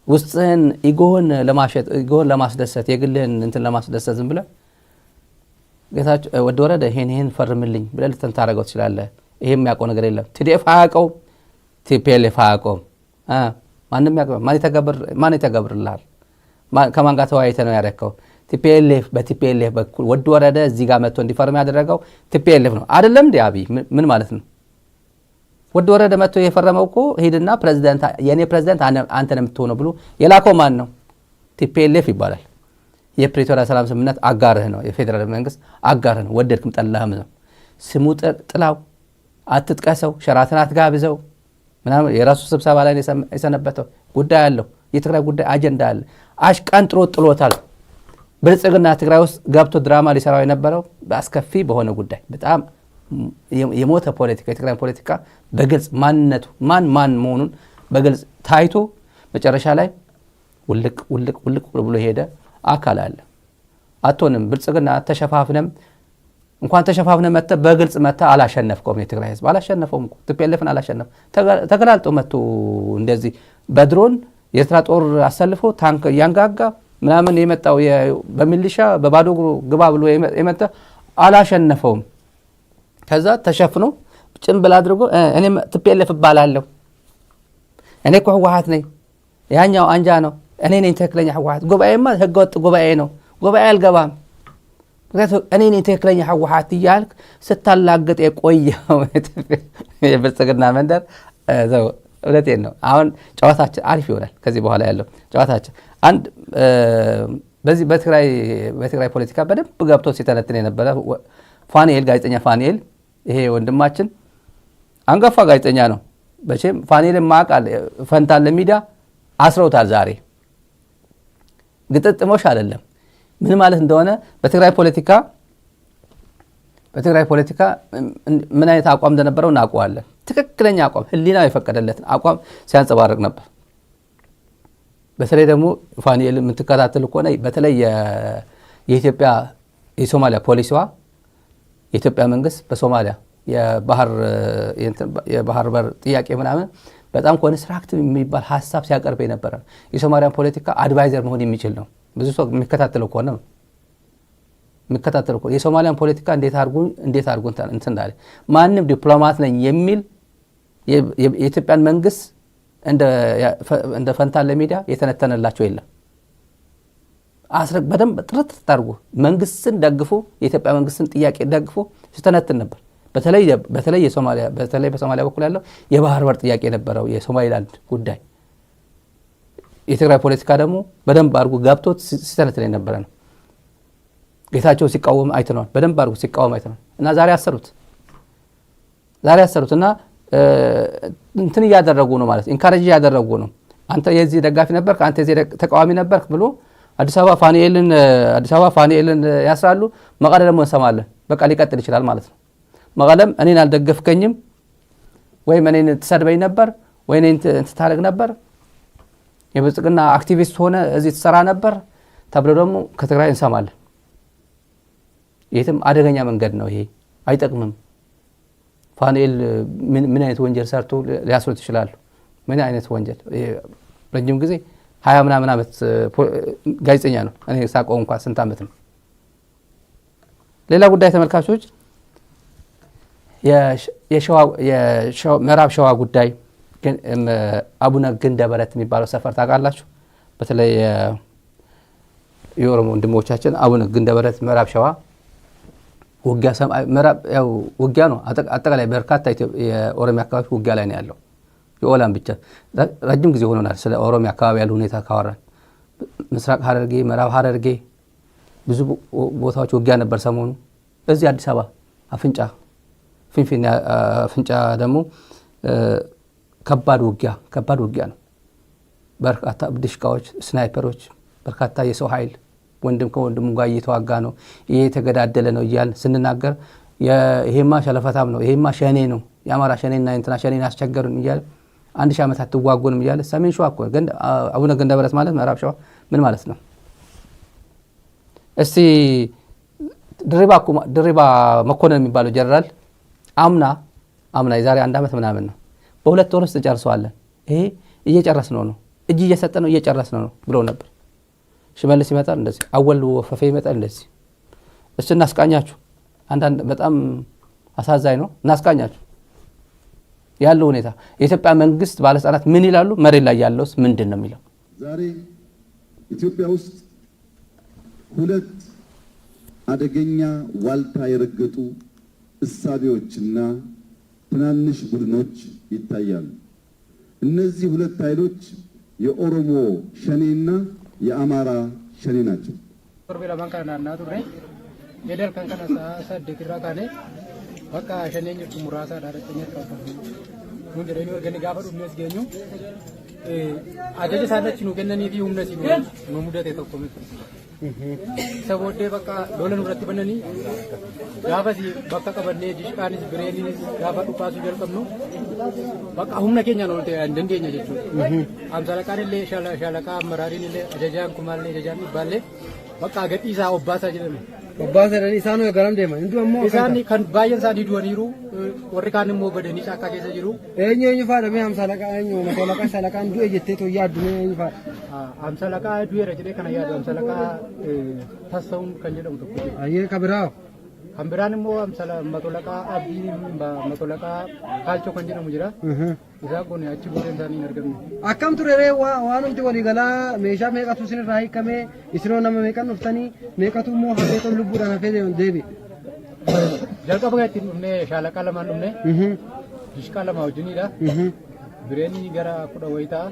ውስጥህን ego ህን ለማሸጥ፣ ego ህን ለማስደሰት፣ የግልህን እንትን ለማስደሰት ዝም ብለህ ጌታቸው ወዲ ወረደ ይሄን ይሄን ፈርምልኝ ብለህ ልተን ታደርገው ትችላለህ። ይሄ የሚያውቀው ነገር የለም። TDF አያውቀው፣ TPLF አያውቀውም። ማንም ያውቀው ማን ይተገብርልሃል? ከማን ጋር ተወያይተህ ነው ያደረከው? TPLF በ TPLF በኩል ወዲ ወረደ እዚህ ጋር መጥቶ እንዲፈርም ያደረገው TPLF ነው አይደለም እንዴ? አብይ ምን ማለት ነው? ወዲ ወረደ መጥቶ የፈረመው እኮ ሂድና ፕሬዚዳንት፣ የእኔ ፕሬዚዳንት አንተ ነው የምትሆነው ብሎ የላከው ማን ነው? TPLF ይባላል። የፕሪቶሪያ ሰላም ስምምነት አጋርህ ነው። የፌዴራል መንግስት አጋርህ ነው። ወደድክም ጠላህም ነው። ስሙ ጥላው አትጥቀሰው፣ ሸራተን አትጋብዘው ምናምን የራሱ ስብሰባ ላይ የሰነበተው ጉዳይ አለው። የትግራይ ጉዳይ አጀንዳ አለ። አሽቀንጥሮ ጥሎታል። ብልጽግና ትግራይ ውስጥ ገብቶ ድራማ ሊሰራው የነበረው በአስከፊ በሆነ ጉዳይ በጣም የሞተ ፖለቲካ፣ የትግራይ ፖለቲካ በግልጽ ማንነቱ ማን ማን መሆኑን በግልጽ ታይቶ መጨረሻ ላይ ውልቅ ውልቅ ውልቅ ብሎ የሄደ አካል አለ። አትሆንም። ብልጽግና ተሸፋፍነም እንኳን ተሸፋፍነ መጥተ በግልጽ መጥተ አላሸነፍከውም። የትግራይ ህዝብ አላሸነፈውም። TPLF ን አላሸነፍ ተገላልጦ መጥቶ እንደዚህ በድሮን የኤርትራ ጦር አሰልፎ ታንክ እያንጋጋ ምናምን የመጣው፣ በሚሊሻ በባዶ እግሩ ግባ ብሎ የመጣ አላሸነፈውም። ከዛ ተሸፍኖ ጭንብል አድርጎ እኔ TPLF እባላለሁ፣ እኔ እኮ ህወሓት ነኝ፣ ያኛው አንጃ ነው፣ እኔ ነኝ ትክክለኛ ህወሓት። ጉባኤማ ህገወጥ ጉባኤ ነው፣ ጉባኤ አልገባም። ምክንያቱም እኔ ነኝ ትክክለኛ ህወሓት እያልክ ስታላግጥ የቆየው የብልጽግና መንደር፣ እውነቴን ነው። አሁን ጨዋታችን አሪፍ ይሆናል። ከዚህ በኋላ ያለው ጨዋታችን አንድ በዚህ በትግራይ ፖለቲካ በደንብ ገብቶ ሲተነትን የነበረ ፋኒኤል፣ ጋዜጠኛ ፋኒኤል፣ ይሄ ወንድማችን አንጋፋ ጋዜጠኛ ነው። መቼም ፋኒኤልን ማቃል ፈንታለ ሚዲያ አስረውታል። ዛሬ ግጥጥሞሽ አይደለም፣ ምን ማለት እንደሆነ በትግራይ ፖለቲካ ምን አይነት አቋም እንደነበረው እናውቀዋለን። ትክክለኛ አቋም፣ ህሊናው የፈቀደለትን አቋም ሲያንጸባርቅ ነበር። በተለይ ደግሞ ፋኒኤል የምትከታተሉ ከሆነ በተለይ የኢትዮጵያ የሶማሊያ ፖሊሲዋ፣ የኢትዮጵያ መንግስት በሶማሊያ የባህር በር ጥያቄ ምናምን በጣም constructive የሚባል ሀሳብ ሲያቀርብ የነበረ ነው። የሶማሊያን ፖለቲካ adviser መሆን የሚችል ነው። ብዙ ሰው የሚከታተለው ከሆነ የሶማሊያን ፖለቲካ እንዴት አድርጎ እንትን እንዳለ ማንም ዲፕሎማት ነኝ የሚል የኢትዮጵያን መንግስት እንደ ፈንታለ ሚዲያ የተነተነላቸው የለም። በደንብ ጥርት አድርጎ መንግስትን ደግፎ፣ የኢትዮጵያ መንግስትን ጥያቄ ደግፎ ሲተነትን ነበር። በተለይ በሶማሊያ በኩል ያለው የባህር በር ጥያቄ የነበረው የሶማሊላንድ ጉዳይ፣ የትግራይ ፖለቲካ ደግሞ በደንብ አድርጎ ገብቶት ሲተነትን የነበረ ነው። ጌታቸው ሲቃወም አይተነዋል። በደንብ አድርጎ ሲቃወም አይተነዋል። እና ዛሬ አሰሩት። ዛሬ አሰሩት እና እንትን እያደረጉ ነው ማለት encourage እያደረጉ ነው። አንተ የዚህ ደጋፊ ነበርክ፣ አንተ የዚህ ተቃዋሚ ነበርክ ብሎ አዲስ አበባ ፋኒኤልን ያስራሉ። መቀለ ደግሞ እንሰማለን። በቃ ሊቀጥል ይችላል ማለት ነው። መቀለም እኔን አልደገፍከኝም ወይም እኔን ትሰድበኝ ነበር ወይ እኔን ትታደርግ ነበር፣ የብልጽግና አክቲቪስት ሆነ እዚህ ትሰራ ነበር ተብሎ ደግሞ ከትግራይ እንሰማለን። የትም አደገኛ መንገድ ነው ይሄ፣ አይጠቅምም። ፋኑኤል ምን አይነት ወንጀል ሰርቶ ሊያስሩት ይችላሉ? ምን አይነት ወንጀል? ረጅም ጊዜ 20 ምናምን ዓመት ጋዜጠኛ ነው። እኔ ሳውቀው እንኳ ስንት ዓመት ነው። ሌላ ጉዳይ ተመልካቾች፣ ምዕራብ ሸዋ ጉዳይ፣ አቡነ ግንደበረት የሚባለው ሰፈር ታውቃላችሁ? በተለይ የኦሮሞ ወንድሞቻችን አቡነ ግንደበረት ምዕራብ ሸዋ ውጊያ ነው። አጠቃላይ በርካታ የኦሮሚያ አካባቢ ውጊያ ላይ ነው ያለው። የኦላም ብቻ ረጅም ጊዜ ሆኖናል። ስለ ኦሮሚያ አካባቢ ያለው ሁኔታ ካወራን ምስራቅ ሐረርጌ፣ ምዕራብ ሐረርጌ ብዙ ቦታዎች ውጊያ ነበር ሰሞኑ። እዚህ አዲስ አበባ አፍንጫ ፊንፊኔ አፍንጫ ደግሞ ከባድ ውጊያ ነው። በርካታ ድሽቃዎች፣ ስናይፐሮች፣ በርካታ የሰው ኃይል ወንድም ከወንድሙ ጋር እየተዋጋ ነው፣ እየተገዳደለ ነው እያልን ስንናገር ይሄማ ሸለፈታም ነው፣ ይሄማ ሸኔ ነው፣ የአማራ ሸኔና እንትና ሸኔን አስቸገሩን እያለ 1000 ዓመት አትዋጉንም እያለ ሰሜን ሸዋ እኮ አቡነ ገንደበረት ማለት ምዕራብ ሸዋ ምን ማለት ነው? እስቲ ድሪባ መኮንን የሚባለው ጀነራል አምና አምና የዛሬ አንድ ዓመት ምናምን ነው፣ በ2 ወር ውስጥ እንጨርሰዋለን፣ ይሄ እየጨረስ ነው ነው እጅ እየሰጠ ነው፣ እየጨረስ ነው ብለው ነበር። ሽመልስ ይመጣል እንደዚህ፣ አወል ወፈፌ ይመጣል እንደዚህ። እሱ እናስቃኛችሁ። አንዳንድ በጣም አሳዛኝ ነው። እናስቃኛችሁ ያለው ሁኔታ፣ የኢትዮጵያ መንግስት ባለስልጣናት ምን ይላሉ? መሬት ላይ ያለውስ ምንድን ነው የሚለው። ዛሬ ኢትዮጵያ ውስጥ ሁለት አደገኛ ዋልታ የረገጡ እሳቤዎችና ትናንሽ ቡድኖች ይታያሉ። እነዚህ ሁለት ኃይሎች የኦሮሞ ሸኔና የአማራ ሸኔ ናቸው። Torbee lamaan kana naanna'aa turre. Edal kan kana sa'a 8 irraa kaanee bakka shaneen jirtu muraasaadha dhaqxanii qabatu. Nuun jedhanii erganii gaafa dhufnee as geenyu ajaja isaan achi nu kennanii fi humna si nu mudate tokko miti. Isa booddee bakka lola nurratti bananii gaafas bakka qabannee dishqaanis bireeninis gaafa dhukaasuu jalqabnu bakka humna keenyaan ol ta'e hin dandeenya jechuudha. Amsalaqaan illee shaalaqaa amaraariin illee ajajaan kumaallee ajajaan dhibbaallee bakka gadhiisaa obbaasaa jedhame. Obbaasaa jedhanii isaan garam deeman? Hindu ammoo Isaan kan baay'een isaanii du'aniiru, warri kaan immoo badanii caakkaa keessa jiru. Eenyu eenyu faadha mee hamsalaqaa eenyu matolaqaa shaalaqaan du'e jettee too yaaddu mee eenyu faadha? Hamsalaqaa du'eera jedhee kana yaadu hamsalaqaa Tassa'uun kan jedhamu tokko jira. Ayyee kabiraa. Kan biraan immoo Mato Laqaa Abdii, Mato Laqaa Kaalchoo kan jedhamu jira. Isaan kun achi buuteen isaanii hin argamne. Akkam ture ree waanumti waliigalaa? Meeshaa meeqatu isinirraa hiikamee? Isinoo nama meeqan dhuftanii? Meeqatu immoo hafee tol lubbuudhaan hafee deebi? Jalqaba kan ittiin dhufnee shaalaqaa lamaan dhufne, dishqaa lama wajjinidha. Bireenii gara 10 wayii ta'a.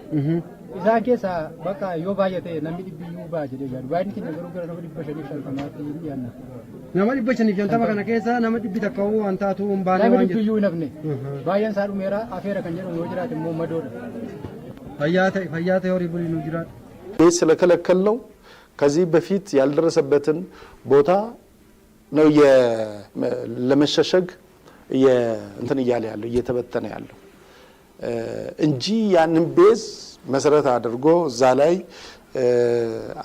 Isaan keessaa bakka yoo baay'ate namni 100yyuu ba'a jedhee yaadu. Baay'inni keenya garuu gara nama 550tti hin dhiyaanna. Nama 550 kana keessa nama 100 waan taatu hin baane Namni waan 100yyuu hin hafne. Baay'een isaa dhumeera. Afeera kan jedhamu yoo jiraate immoo madoodha. Fayyaa ta'e, fayyaa ta'e, horii bulii, nu jiraadhu. ስለከለከል ነው ከዚህ በፊት ያልደረሰበትን ቦታ ነው ለመሸሸግ እንትን እያለ ያለው፣ እየተበተነ ያለው እንጂ ያንን base መሰረት አድርጎ እዛ ላይ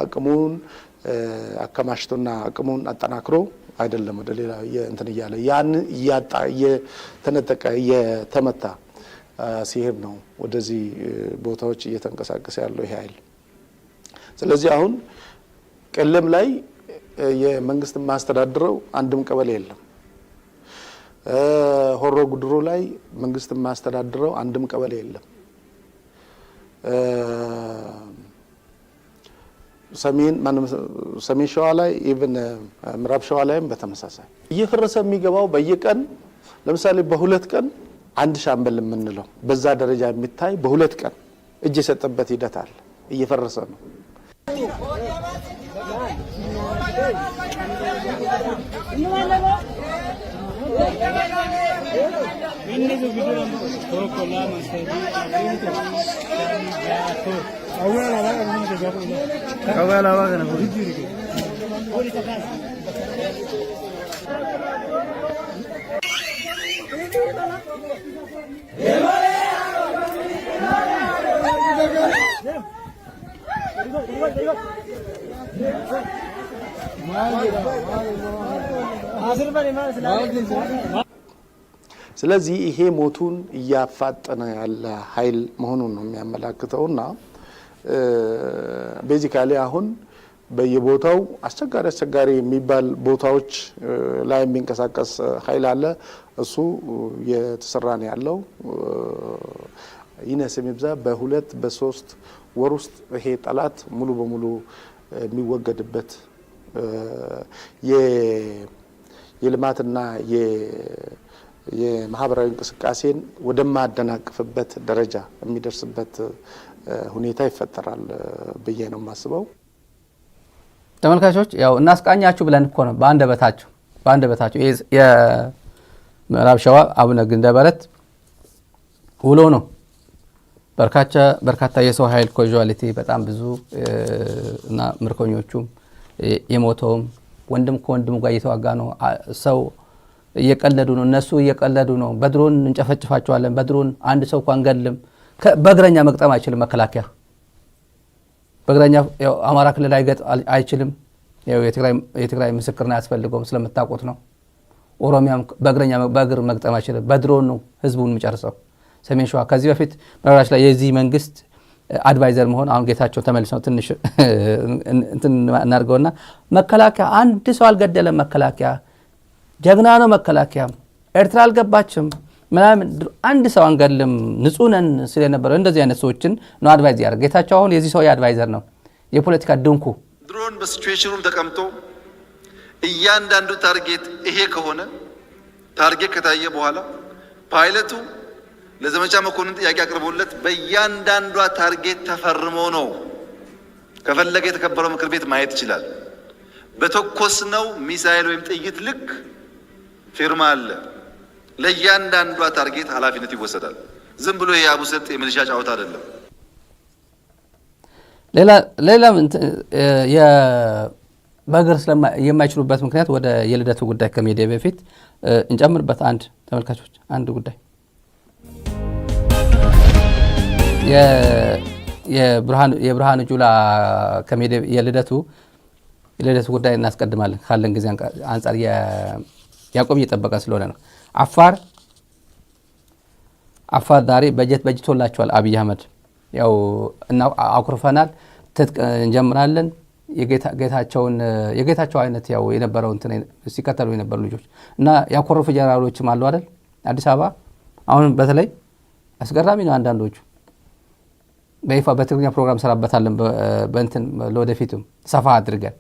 አቅሙን አከማችቶና አቅሙን አጠናክሮ አይደለም ወደ ሌላ እንትን እያለ። ያን እያጣ፣ እየተነጠቀ፣ እየተመታ ሲሄድ ነው ወደዚህ ቦታዎች እየተንቀሳቀሰ ያለው ይሄ ኃይል። ስለዚህ አሁን ቄለም ላይ የመንግስት የማያስተዳድረው አንድም ቀበሌ የለም። ሆሮ ጉድሩ ላይ መንግስት የማያስተዳድረው አንድም ቀበሌ የለም። ሰሜን ሸዋ ላይ፣ even ምዕራብ ሸዋ ላይም በተመሳሳይ እየፈረሰ የሚገባው በየቀን፣ ለምሳሌ በ2 ቀን አንድ ሻምበል የምንለው በዛ ደረጃ የሚታይ በ2 ቀን እጅ የሰጠበት ሂደት አለ። እየፈረሰ ነው። Qawwee alaabaa kana fuudhi. ስለዚህ ይሄ ሞቱን እያፋጠነ ያለ ኃይል መሆኑን ነው የሚያመላክተውና basically አሁን በየቦታው አስቸጋሪ አስቸጋሪ የሚባል ቦታዎች ላይ የሚንቀሳቀስ ኃይል አለ። እሱ እየተሰራ ነው ያለው። ይነስ የሚብዛ በ2 በ3 ወር ውስጥ ይሄ ጠላት ሙሉ በሙሉ የሚወገድበት፣ የልማትና የማህበራዊ እንቅስቃሴን ወደማያደናቅፍበት ደረጃ የሚደርስበት ሁኔታ ይፈጠራል ብዬ ነው የማስበው። ተመልካቾች፣ ያው እናስቃኛችሁ ብለን እኮ ነው። በአንደበታቸው የምዕራብ ሸዋ አቡነ ግንደበረት ውሎ ነው። በርካታ የሰው ኃይል casualty በጣም ብዙ እና ምርኮኞቹም የሞተውም ወንድም ከወንድሙ ጋር እየተዋጋ ነው። ሰው እየቀለዱ ነው። እነሱ እየቀለዱ ነው። በድሮን እንጨፈጭፋቸዋለን። በድሮን አንድ ሰው እኳ አንገልም። በእግረኛ መግጠም አይችልም። መከላከያ በእግረኛ አማራ ክልል አይችልም። የትግራይ ምስክርና አያስፈልገውም፣ ስለምታውቁት ነው። ኦሮሚያም በእግረኛ በእግር መግጠም አይችልም። በድሮን ነው ህዝቡን የሚጨርሰው። ሰሜን ሸዋ ከዚህ በፊት በነገራችን ላይ የዚህ መንግስት advisor መሆን፣ አሁን ጌታቸው ተመልሰው ትንሽ እንትን እናድርገውና መከላከያ አንድ ሰው አልገደለም። መከላከያ ጀግና ነው። መከላከያ ኤርትራ አልገባችም ምናምን፣ አንድ ሰው አንገልም፣ ንጹህ ነን ሲል የነበረው እንደዚህ አይነት ሰዎችን ነው advise ያደርግ። ጌታቸው አሁን የዚህ ሰው advisor ነው። የፖለቲካ ድንኩ። ድሮን በ situation room ተቀምጦ እያንዳንዱ target ይሄ ከሆነ፣ target ከታየ በኋላ ፓይለቱ ለዘመቻ መኮንን ጥያቄ አቅርቦለት በእያንዳንዷ target ተፈርሞ ነው። ከፈለገ የተከበረው ምክር ቤት ማየት ይችላል። በተኮስነው ሚሳኤል ወይም ጥይት ልክ ፊርማ አለ። ለእያንዳንዷ target ኃላፊነት ይወሰዳል። ዝም ብሎ የአቡሰጥ የሚሊሻ ጨዋታ አይደለም። ሌላ በእግር የማይችሉበት ምክንያት ወደ የልደቱ ጉዳይ ከመሄዴ በፊት እንጨምርበት አንድ፣ ተመልካቾች፣ አንድ ጉዳይ። የብርሃኑ ጁላ ከመሄዴ የልደቱ ጉዳይ እናስቀድማለን፣ ካለን ጊዜ አንጻር ያዕቆብ እየጠበቀ ስለሆነ ነው። አፋር ዛሬ በጀት በጅቶላቸዋል አብይ አህመድ። ያው እና አኩርፈናል፣ ትጥቅ እንጀምራለን። የጌታቸው አይነት ያው የነበረው እንትን ሲከተሉ የነበሩ ልጆች እና ያኮረፉ ጀነራሎችም አሉ አይደል? አዲስ አበባ አሁን በተለይ አስገራሚ ነው። አንዳንዶቹ በይፋ በትግርኛ ፕሮግራም ሰራበታለን በእንትን ለወደፊቱም ሰፋ አድርገን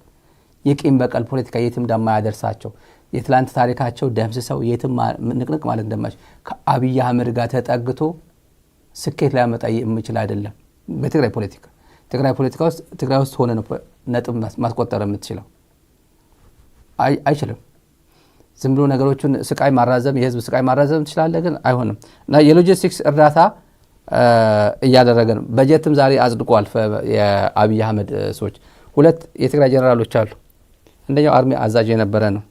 የቂም በቀል ፖለቲካ የትም እንደማያደርሳቸው፣ የትላንት ታሪካቸው ደምስሰው የትም ንቅንቅ ማለት እንደማይችል፣ ከአብይ አህመድ ጋር ተጠግቶ ስኬት ሊያመጣ የሚችል አይደለም። በትግራይ ፖለቲካ፣ ትግራይ ፖለቲካ ውስጥ፣ ትግራይ ውስጥ ሆነ ነው ነጥብ ማስቆጠር የምትችለው። አይችልም። ዝም ብሎ ነገሮቹን ስቃይ ማራዘም፣ የህዝብ ስቃይ ማራዘም ትችላለህ፣ ግን አይሆንም። እና የሎጂስቲክስ እርዳታ እያደረገ ነው። በጀትም ዛሬ አጽድቋል። የአብይ አህመድ ሰዎች ሁለት የትግራይ ጀኔራሎች አሉ። አንደኛው army አዛዥ የነበረ ነው።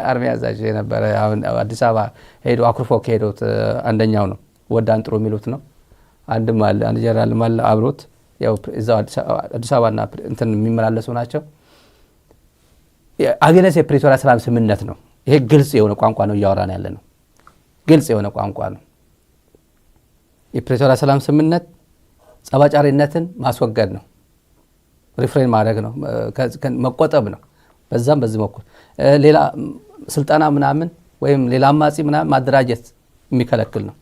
Army አዛዥ የነበረ፣ አሁን አዲስ አበባ ሄዶ አኩርፎ ከሄዶት አንደኛው ነው። ወደ አንጥሮ የሚሉት ነው። አንድም አለ፣ አንድ ጀነራልም አለ አብሮት፣ ያው እዛው አዲስ አበባና እንትን የሚመላለሱ ናቸው። Against የፕሪቶሪያ ሰላም ስምምነት ነው። ይሄ ግልጽ የሆነ ቋንቋ ነው እያወራን ያለ ነው። ግልጽ የሆነ ቋንቋ ነው። የፕሪቶሪያ ሰላም ስምምነት ጸብ አጫሪነትን ማስወገድ ነው። Refrain ማድረግ ነው፣ መቆጠብ ነው። በዛም በዚህ በኩል ሌላ ስልጠና ምናምን ወይም ሌላ አማጺ ምናምን ማደራጀት የሚከለክል ነው።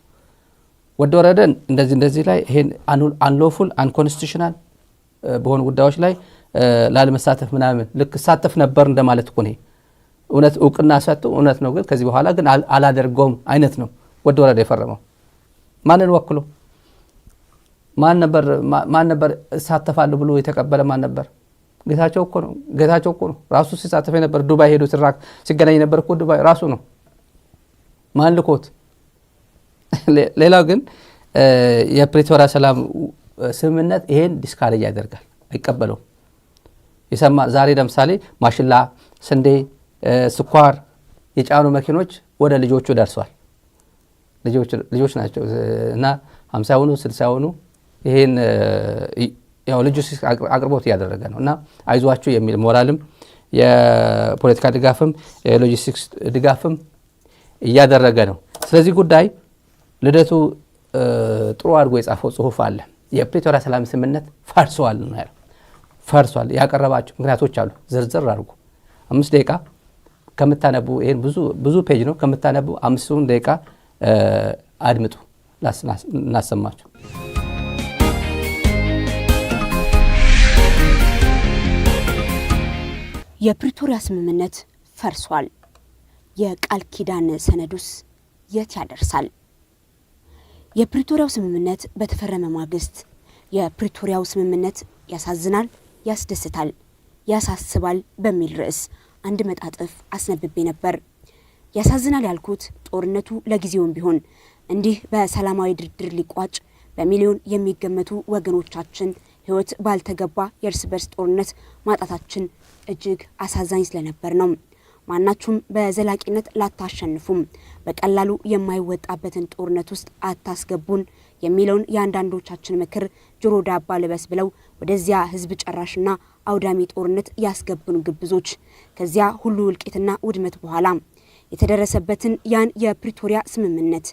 ወደ ወረደን እንደዚህ እንደዚህ ላይ ይሄን unlawful፣ unconstitutional በሆኑ ጉዳዮች ላይ ላለመሳተፍ ምናምን፣ ልክ ሳተፍ ነበር እንደማለት እኮ ነው። እውነት እውቅና ሰጡ፣ እውነት ነው፣ ግን ከዚህ በኋላ ግን አላደርገውም አይነት ነው ወደ ወረደ የፈረመው። ማንን ወክሎ? ማን ነበር እሳተፋለሁ ብሎ የተቀበለ? ማን ነበር? ጌታቸው እኮ ነው። ጌታቸው እኮ ነው ራሱ ሲሳተፍ የነበር። ዱባይ ሄዶ ሲገናኝ ነበር እኮ ዱባይ ራሱ ነው። ማን ልኮት? ሌላው ግን የፕሪቶሪያ ሰላም ስምምነት ይሄን discourage ያደርጋል፣ አይቀበለውም። የሰማ ዛሬ ለምሳሌ ማሽላ፣ ስንዴ፣ ስኳር የጫኑ መኪኖች ወደ ልጆቹ ደርሷል። ልጆች ናቸው እና 50 የሆኑ፣ 60 የሆኑ፣ ይሄን ያው ሎጂስቲክስ አቅርቦት እያደረገ ነው እና አይዟችሁ የሚል ሞራልም የፖለቲካ ድጋፍም የሎጂስቲክስ ድጋፍም እያደረገ ነው። ስለዚህ ጉዳይ ልደቱ ጥሩ አድርጎ የጻፈው ጽሁፍ አለ። የፕሪቶሪያ ሰላም ስምምነት ፈርሷል ነው ያለው። ፈርሷል። ያቀረባቸው ምክንያቶች አሉ ዝርዝር አድርጎ። 5 ደቂቃ ከምታነቡ፣ ይሄን ብዙ ብዙ page ነው፣ ከምታነቡ 5ቱን ደቂቃ አድምጡ፣ እናሰማችሁ። የፕሪቶሪያ ስምምነት ፈርሷል። የቃል ኪዳን ሰነዱስ የት ያደርሳል? የፕሪቶሪያው ስምምነት በተፈረመ ማግስት "የፕሪቶሪያው ስምምነት ያሳዝናል፣ ያስደስታል፣ ያሳስባል" በሚል ርዕስ አንድ መጣጥፍ አስነብቤ ነበር። ያሳዝናል ያልኩት ጦርነቱ ለጊዜውም ቢሆን እንዲህ በሰላማዊ ድርድር ሊቋጭ፣ በሚሊዮን የሚገመቱ ወገኖቻችን ሕይወት ባልተገባ የእርስ በርስ ጦርነት ማጣታችን እጅግ አሳዛኝ ስለነበር ነው። ማናችሁም በዘላቂነት ላታሸንፉም፣ በቀላሉ የማይወጣበትን ጦርነት ውስጥ አታስገቡን የሚለውን የአንዳንዶቻችን ምክር ጆሮ ዳባ ልበስ ብለው ወደዚያ ህዝብ ጨራሽና አውዳሚ ጦርነት ያስገቡን ግብዞች፣ ከዚያ ሁሉ እልቂትና ውድመት በኋላ የተደረሰበትን ያን የፕሪቶሪያ ስምምነት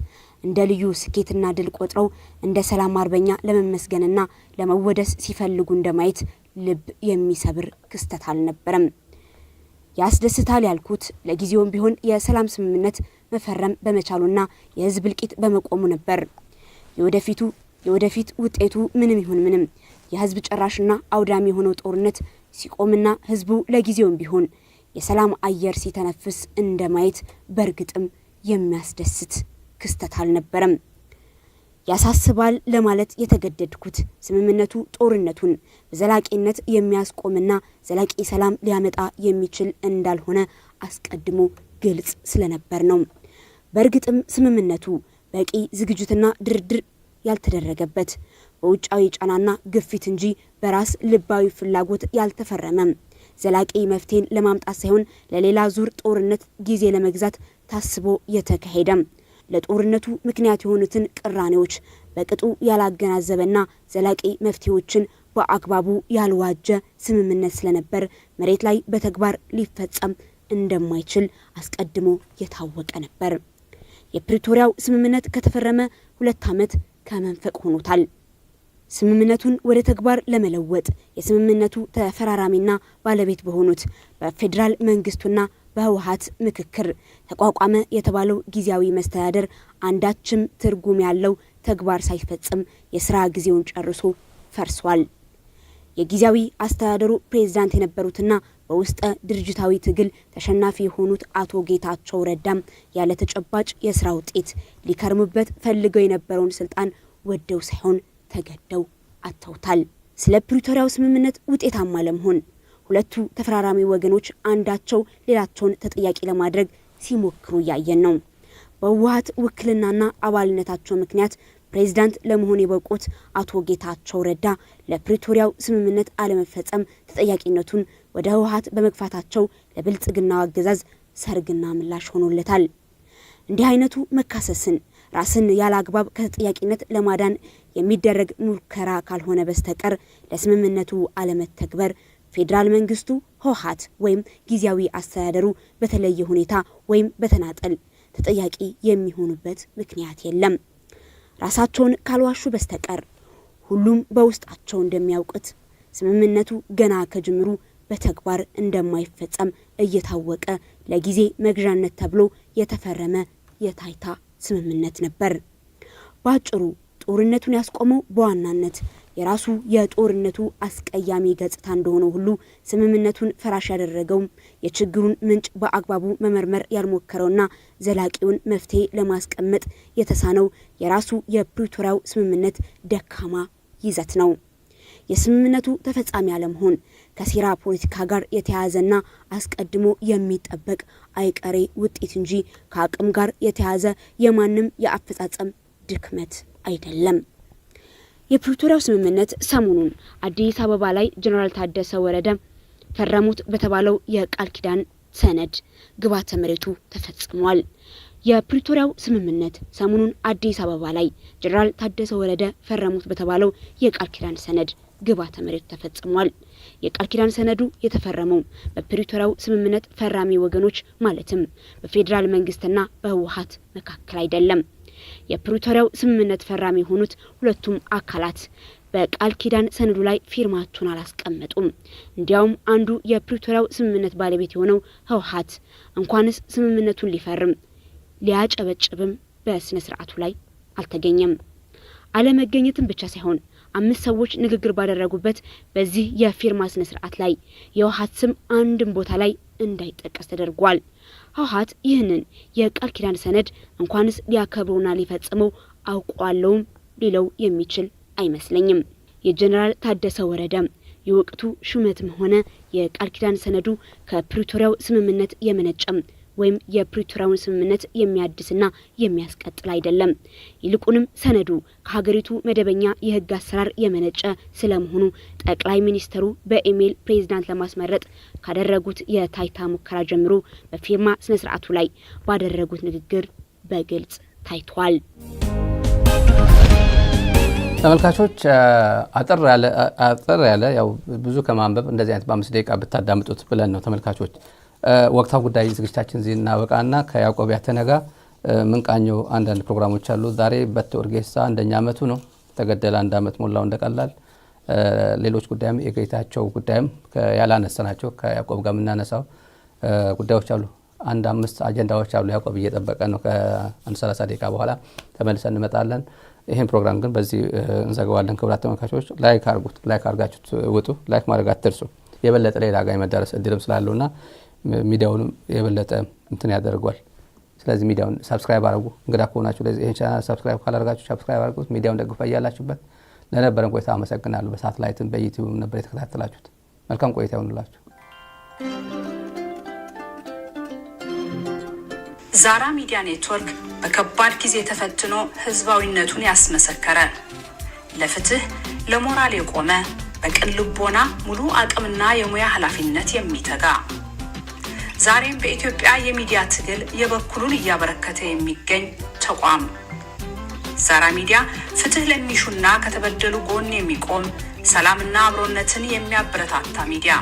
እንደ ልዩ ስኬትና ድል ቆጥረው እንደ ሰላም አርበኛ ለመመስገንና ለመወደስ ሲፈልጉ እንደማየት ልብ የሚሰብር ክስተት አልነበረም። ያስደስታል ያልኩት ለጊዜውም ቢሆን የሰላም ስምምነት መፈረም በመቻሉና የህዝብ እልቂት በመቆሙ ነበር። የወደፊት ውጤቱ ምንም ይሁን ምንም የህዝብ ጨራሽና አውዳሚ የሆነው ጦርነት ሲቆምና ህዝቡ ለጊዜውም ቢሆን የሰላም አየር ሲተነፍስ እንደማየት በእርግጥም የሚያስደስት ክስተት አልነበረም። ያሳስባል ለማለት የተገደድኩት ስምምነቱ ጦርነቱን በዘላቂነት የሚያስቆምና ዘላቂ ሰላም ሊያመጣ የሚችል እንዳልሆነ አስቀድሞ ግልጽ ስለነበር ነው። በእርግጥም ስምምነቱ በቂ ዝግጅትና ድርድር ያልተደረገበት፣ በውጫዊ ጫናና ግፊት እንጂ በራስ ልባዊ ፍላጎት ያልተፈረመም፣ ዘላቂ መፍትሄን ለማምጣት ሳይሆን ለሌላ ዙር ጦርነት ጊዜ ለመግዛት ታስቦ የተካሄደም፣ ለጦርነቱ ምክንያት የሆኑትን ቅራኔዎች በቅጡ ያላገናዘበና ዘላቂ መፍትሄዎችን በአግባቡ ያልዋጀ ስምምነት ስለነበር መሬት ላይ በተግባር ሊፈጸም እንደማይችል አስቀድሞ የታወቀ ነበር። የፕሪቶሪያው ስምምነት ከተፈረመ 2 ዓመት ከመንፈቅ ሆኖታል። ስምምነቱን ወደ ተግባር ለመለወጥ የስምምነቱ ተፈራራሚና ባለቤት በሆኑት በፌዴራል መንግስቱና በህወሀት ምክክር ተቋቋመ የተባለው ጊዜያዊ መስተዳደር አንዳችም ትርጉም ያለው ተግባር ሳይፈጽም የስራ ጊዜውን ጨርሶ ፈርሷል። የጊዜያዊ አስተዳደሩ ፕሬዝዳንት የነበሩትና በውስጠ ድርጅታዊ ትግል ተሸናፊ የሆኑት አቶ ጌታቸው ረዳም ያለ ተጨባጭ የስራ ውጤት ሊከርሙበት ፈልገው የነበረውን ስልጣን ወደው ሳይሆን ተገደው አጥተውታል። ስለ ፕሪቶሪያው ስምምነት ውጤታማ ለመሆን ሁለቱ ተፈራራሚ ወገኖች አንዳቸው ሌላቸውን ተጠያቂ ለማድረግ ሲሞክሩ እያየን ነው። በህወሀት ውክልናና አባልነታቸው ምክንያት ፕሬዝዳንት ለመሆን የበቁት አቶ ጌታቸው ረዳ ለፕሪቶሪያው ስምምነት አለመፈጸም ተጠያቂነቱን ወደ ህወሀት በመግፋታቸው ለብልጽግናው አገዛዝ ሰርግና ምላሽ ሆኖለታል። እንዲህ አይነቱ መካሰስን ራስን ያለ አግባብ ከተጠያቂነት ለማዳን የሚደረግ ሙከራ ካልሆነ በስተቀር ለስምምነቱ አለመተግበር ፌዴራል መንግስቱ፣ ህወሀት ወይም ጊዜያዊ አስተዳደሩ በተለየ ሁኔታ ወይም በተናጠል ተጠያቂ የሚሆኑበት ምክንያት የለም። ራሳቸውን ካልዋሹ በስተቀር ሁሉም በውስጣቸው እንደሚያውቁት ስምምነቱ ገና ከጅምሩ በተግባር እንደማይፈጸም እየታወቀ ለጊዜ መግዣነት ተብሎ የተፈረመ የታይታ ስምምነት ነበር። በአጭሩ ጦርነቱን ያስቆመው በዋናነት የራሱ የጦርነቱ አስቀያሚ ገጽታ እንደሆነ ሁሉ ስምምነቱን ፈራሽ ያደረገውም የችግሩን ምንጭ በአግባቡ መመርመር ያልሞከረውና ዘላቂውን መፍትሄ ለማስቀመጥ የተሳነው የራሱ የፕሪቶሪያው ስምምነት ደካማ ይዘት ነው። የስምምነቱ ተፈጻሚ አለመሆን ከሴራ ፖለቲካ ጋር የተያያዘና አስቀድሞ የሚጠበቅ አይቀሬ ውጤት እንጂ ከአቅም ጋር የተያያዘ የማንም የአፈጻጸም ድክመት አይደለም። የፕሪቶሪያው ስምምነት ሰሞኑን አዲስ አበባ ላይ ጀኔራል ታደሰ ወረደ ፈረሙት በተባለው የቃል ኪዳን ሰነድ ግብዓተ መሬቱ ተፈጽሟል። የፕሪቶሪያው ስምምነት ሰሞኑን አዲስ አበባ ላይ ጀኔራል ታደሰ ወረደ ፈረሙት በተባለው የቃል ኪዳን ሰነድ ግብዓተ መሬቱ ተፈጽሟል። የቃል ኪዳን ሰነዱ የተፈረመው በፕሪቶሪያው ስምምነት ፈራሚ ወገኖች ማለትም በፌዴራል መንግስትና በህወሀት መካከል አይደለም። የፕሪቶሪያው ስምምነት ፈራሚ የሆኑት ሁለቱም አካላት በቃል ኪዳን ሰነዱ ላይ ፊርማቸውን አላስቀመጡም። እንዲያውም አንዱ የፕሪቶሪያው ስምምነት ባለቤት የሆነው ህወሀት እንኳንስ ስምምነቱን ሊፈርም ሊያጨበጭብም በስነ ስርዓቱ ላይ አልተገኘም። አለመገኘትም ብቻ ሳይሆን አምስት ሰዎች ንግግር ባደረጉበት በዚህ የፊርማ ስነ ስርዓት ላይ የህወሀት ስም አንድም ቦታ ላይ እንዳይጠቀስ ተደርጓል። ህወሀት ይህንን የቃል ኪዳን ሰነድ እንኳንስ ሊያከብረውና ሊፈጽመው አውቋለውም ሊለው የሚችል አይመስለኝም። የጀኔራል ታደሰ ወረደ የወቅቱ ሹመትም ሆነ የቃል ኪዳን ሰነዱ ከፕሪቶሪያው ስምምነት የመነጨም ወይም የፕሪቶሪያውን ስምምነት የሚያድስና የሚያስቀጥል አይደለም። ይልቁንም ሰነዱ ከሀገሪቱ መደበኛ የህግ አሰራር የመነጨ ስለመሆኑ ጠቅላይ ሚኒስትሩ በኢሜይል ፕሬዚዳንት ለማስመረጥ ካደረጉት የታይታ ሙከራ ጀምሮ በፊርማ ስነ ስርዓቱ ላይ ባደረጉት ንግግር በግልጽ ታይቷል። ተመልካቾች፣ አጠር ያለ ያው ብዙ ከማንበብ እንደዚህ አይነት በ5 ደቂቃ ብታዳምጡት ብለን ነው። ተመልካቾች፣ ወቅታዊ ጉዳይ ዝግጅታችን እዚህ እናበቃና ከያዕቆብ ያተነ ጋር ምንቃኘው አንዳንድ ፕሮግራሞች አሉ። ዛሬ በቴ ኡርጌሳ አንደኛ ዓመቱ ነው፣ ተገደለ አንድ ዓመት ሞላው እንደቀላል። ሌሎች ጉዳይም የጌታቸው ጉዳይም ያላነሳናቸው ከያዕቆብ ጋር የምናነሳው ጉዳዮች አሉ። አንድ አምስት አጀንዳዎች አሉ። ያዕቆብ እየጠበቀ ነው። ከአንድ 30 ደቂቃ በኋላ ተመልሰን እንመጣለን። ይህን ፕሮግራም ግን በዚህ እንዘጋዋለን። ክቡራት ተመልካቾች like አርጉት፣ like አርጋችሁት ውጡ። Like ማድረግ አትርሱ። የበለጠ ሌላ ጋር የመዳረስ እድልም ስላለውና ሚዲያውንም የበለጠ እንትን ያደርጓል። ስለዚህ ሚዲያውን subscribe አድርጉ። እንግዳ ከሆናችሁ ይህን channel subscribe ካላደርጋችሁ subscribe አድርጉት። ሚዲያውን ደግፉ እያላችሁበት ለነበረን ቆይታ አመሰግናለሁ። በሳተላይትም በዩቲዩብም ነበር የተከታተላችሁት። መልካም ቆይታ ይሆንላችሁ። ዛራ ሚዲያ ኔትወርክ በከባድ ጊዜ ተፈትኖ ህዝባዊነቱን ያስመሰከረ፣ ለፍትህ ለሞራል የቆመ፣ በቅን ልቦና ሙሉ አቅምና የሙያ ኃላፊነት የሚተጋ፣ ዛሬም በኢትዮጵያ የሚዲያ ትግል የበኩሉን እያበረከተ የሚገኝ ተቋም። ዛራ ሚዲያ ፍትህ ለሚሹና ከተበደሉ ጎን የሚቆም፣ ሰላምና አብሮነትን የሚያበረታታ ሚዲያ።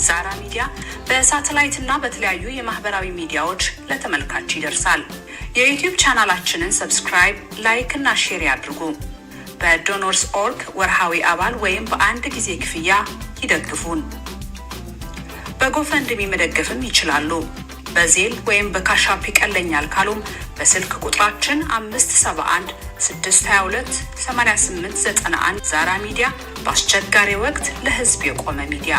ዛራ ሚዲያ በሳተላይትና በተለያዩ የማህበራዊ ሚዲያዎች ለተመልካች ይደርሳል። የዩቲዩብ ቻናላችንን subscribe፣ like እና share ያድርጉ። በ Donors org ወርሃዊ አባል ወይም በአንድ ጊዜ ክፍያ ይደግፉን። በ GoFundMe መደገፍም ይችላሉ። በ Zelle ወይም በ Cash App ይቀለኛል ካሉም በስልክ ቁጥራችን 571 622 8891። ዛራ ሚዲያ በአስቸጋሪ ወቅት ለሕዝብ የቆመ ሚዲያ።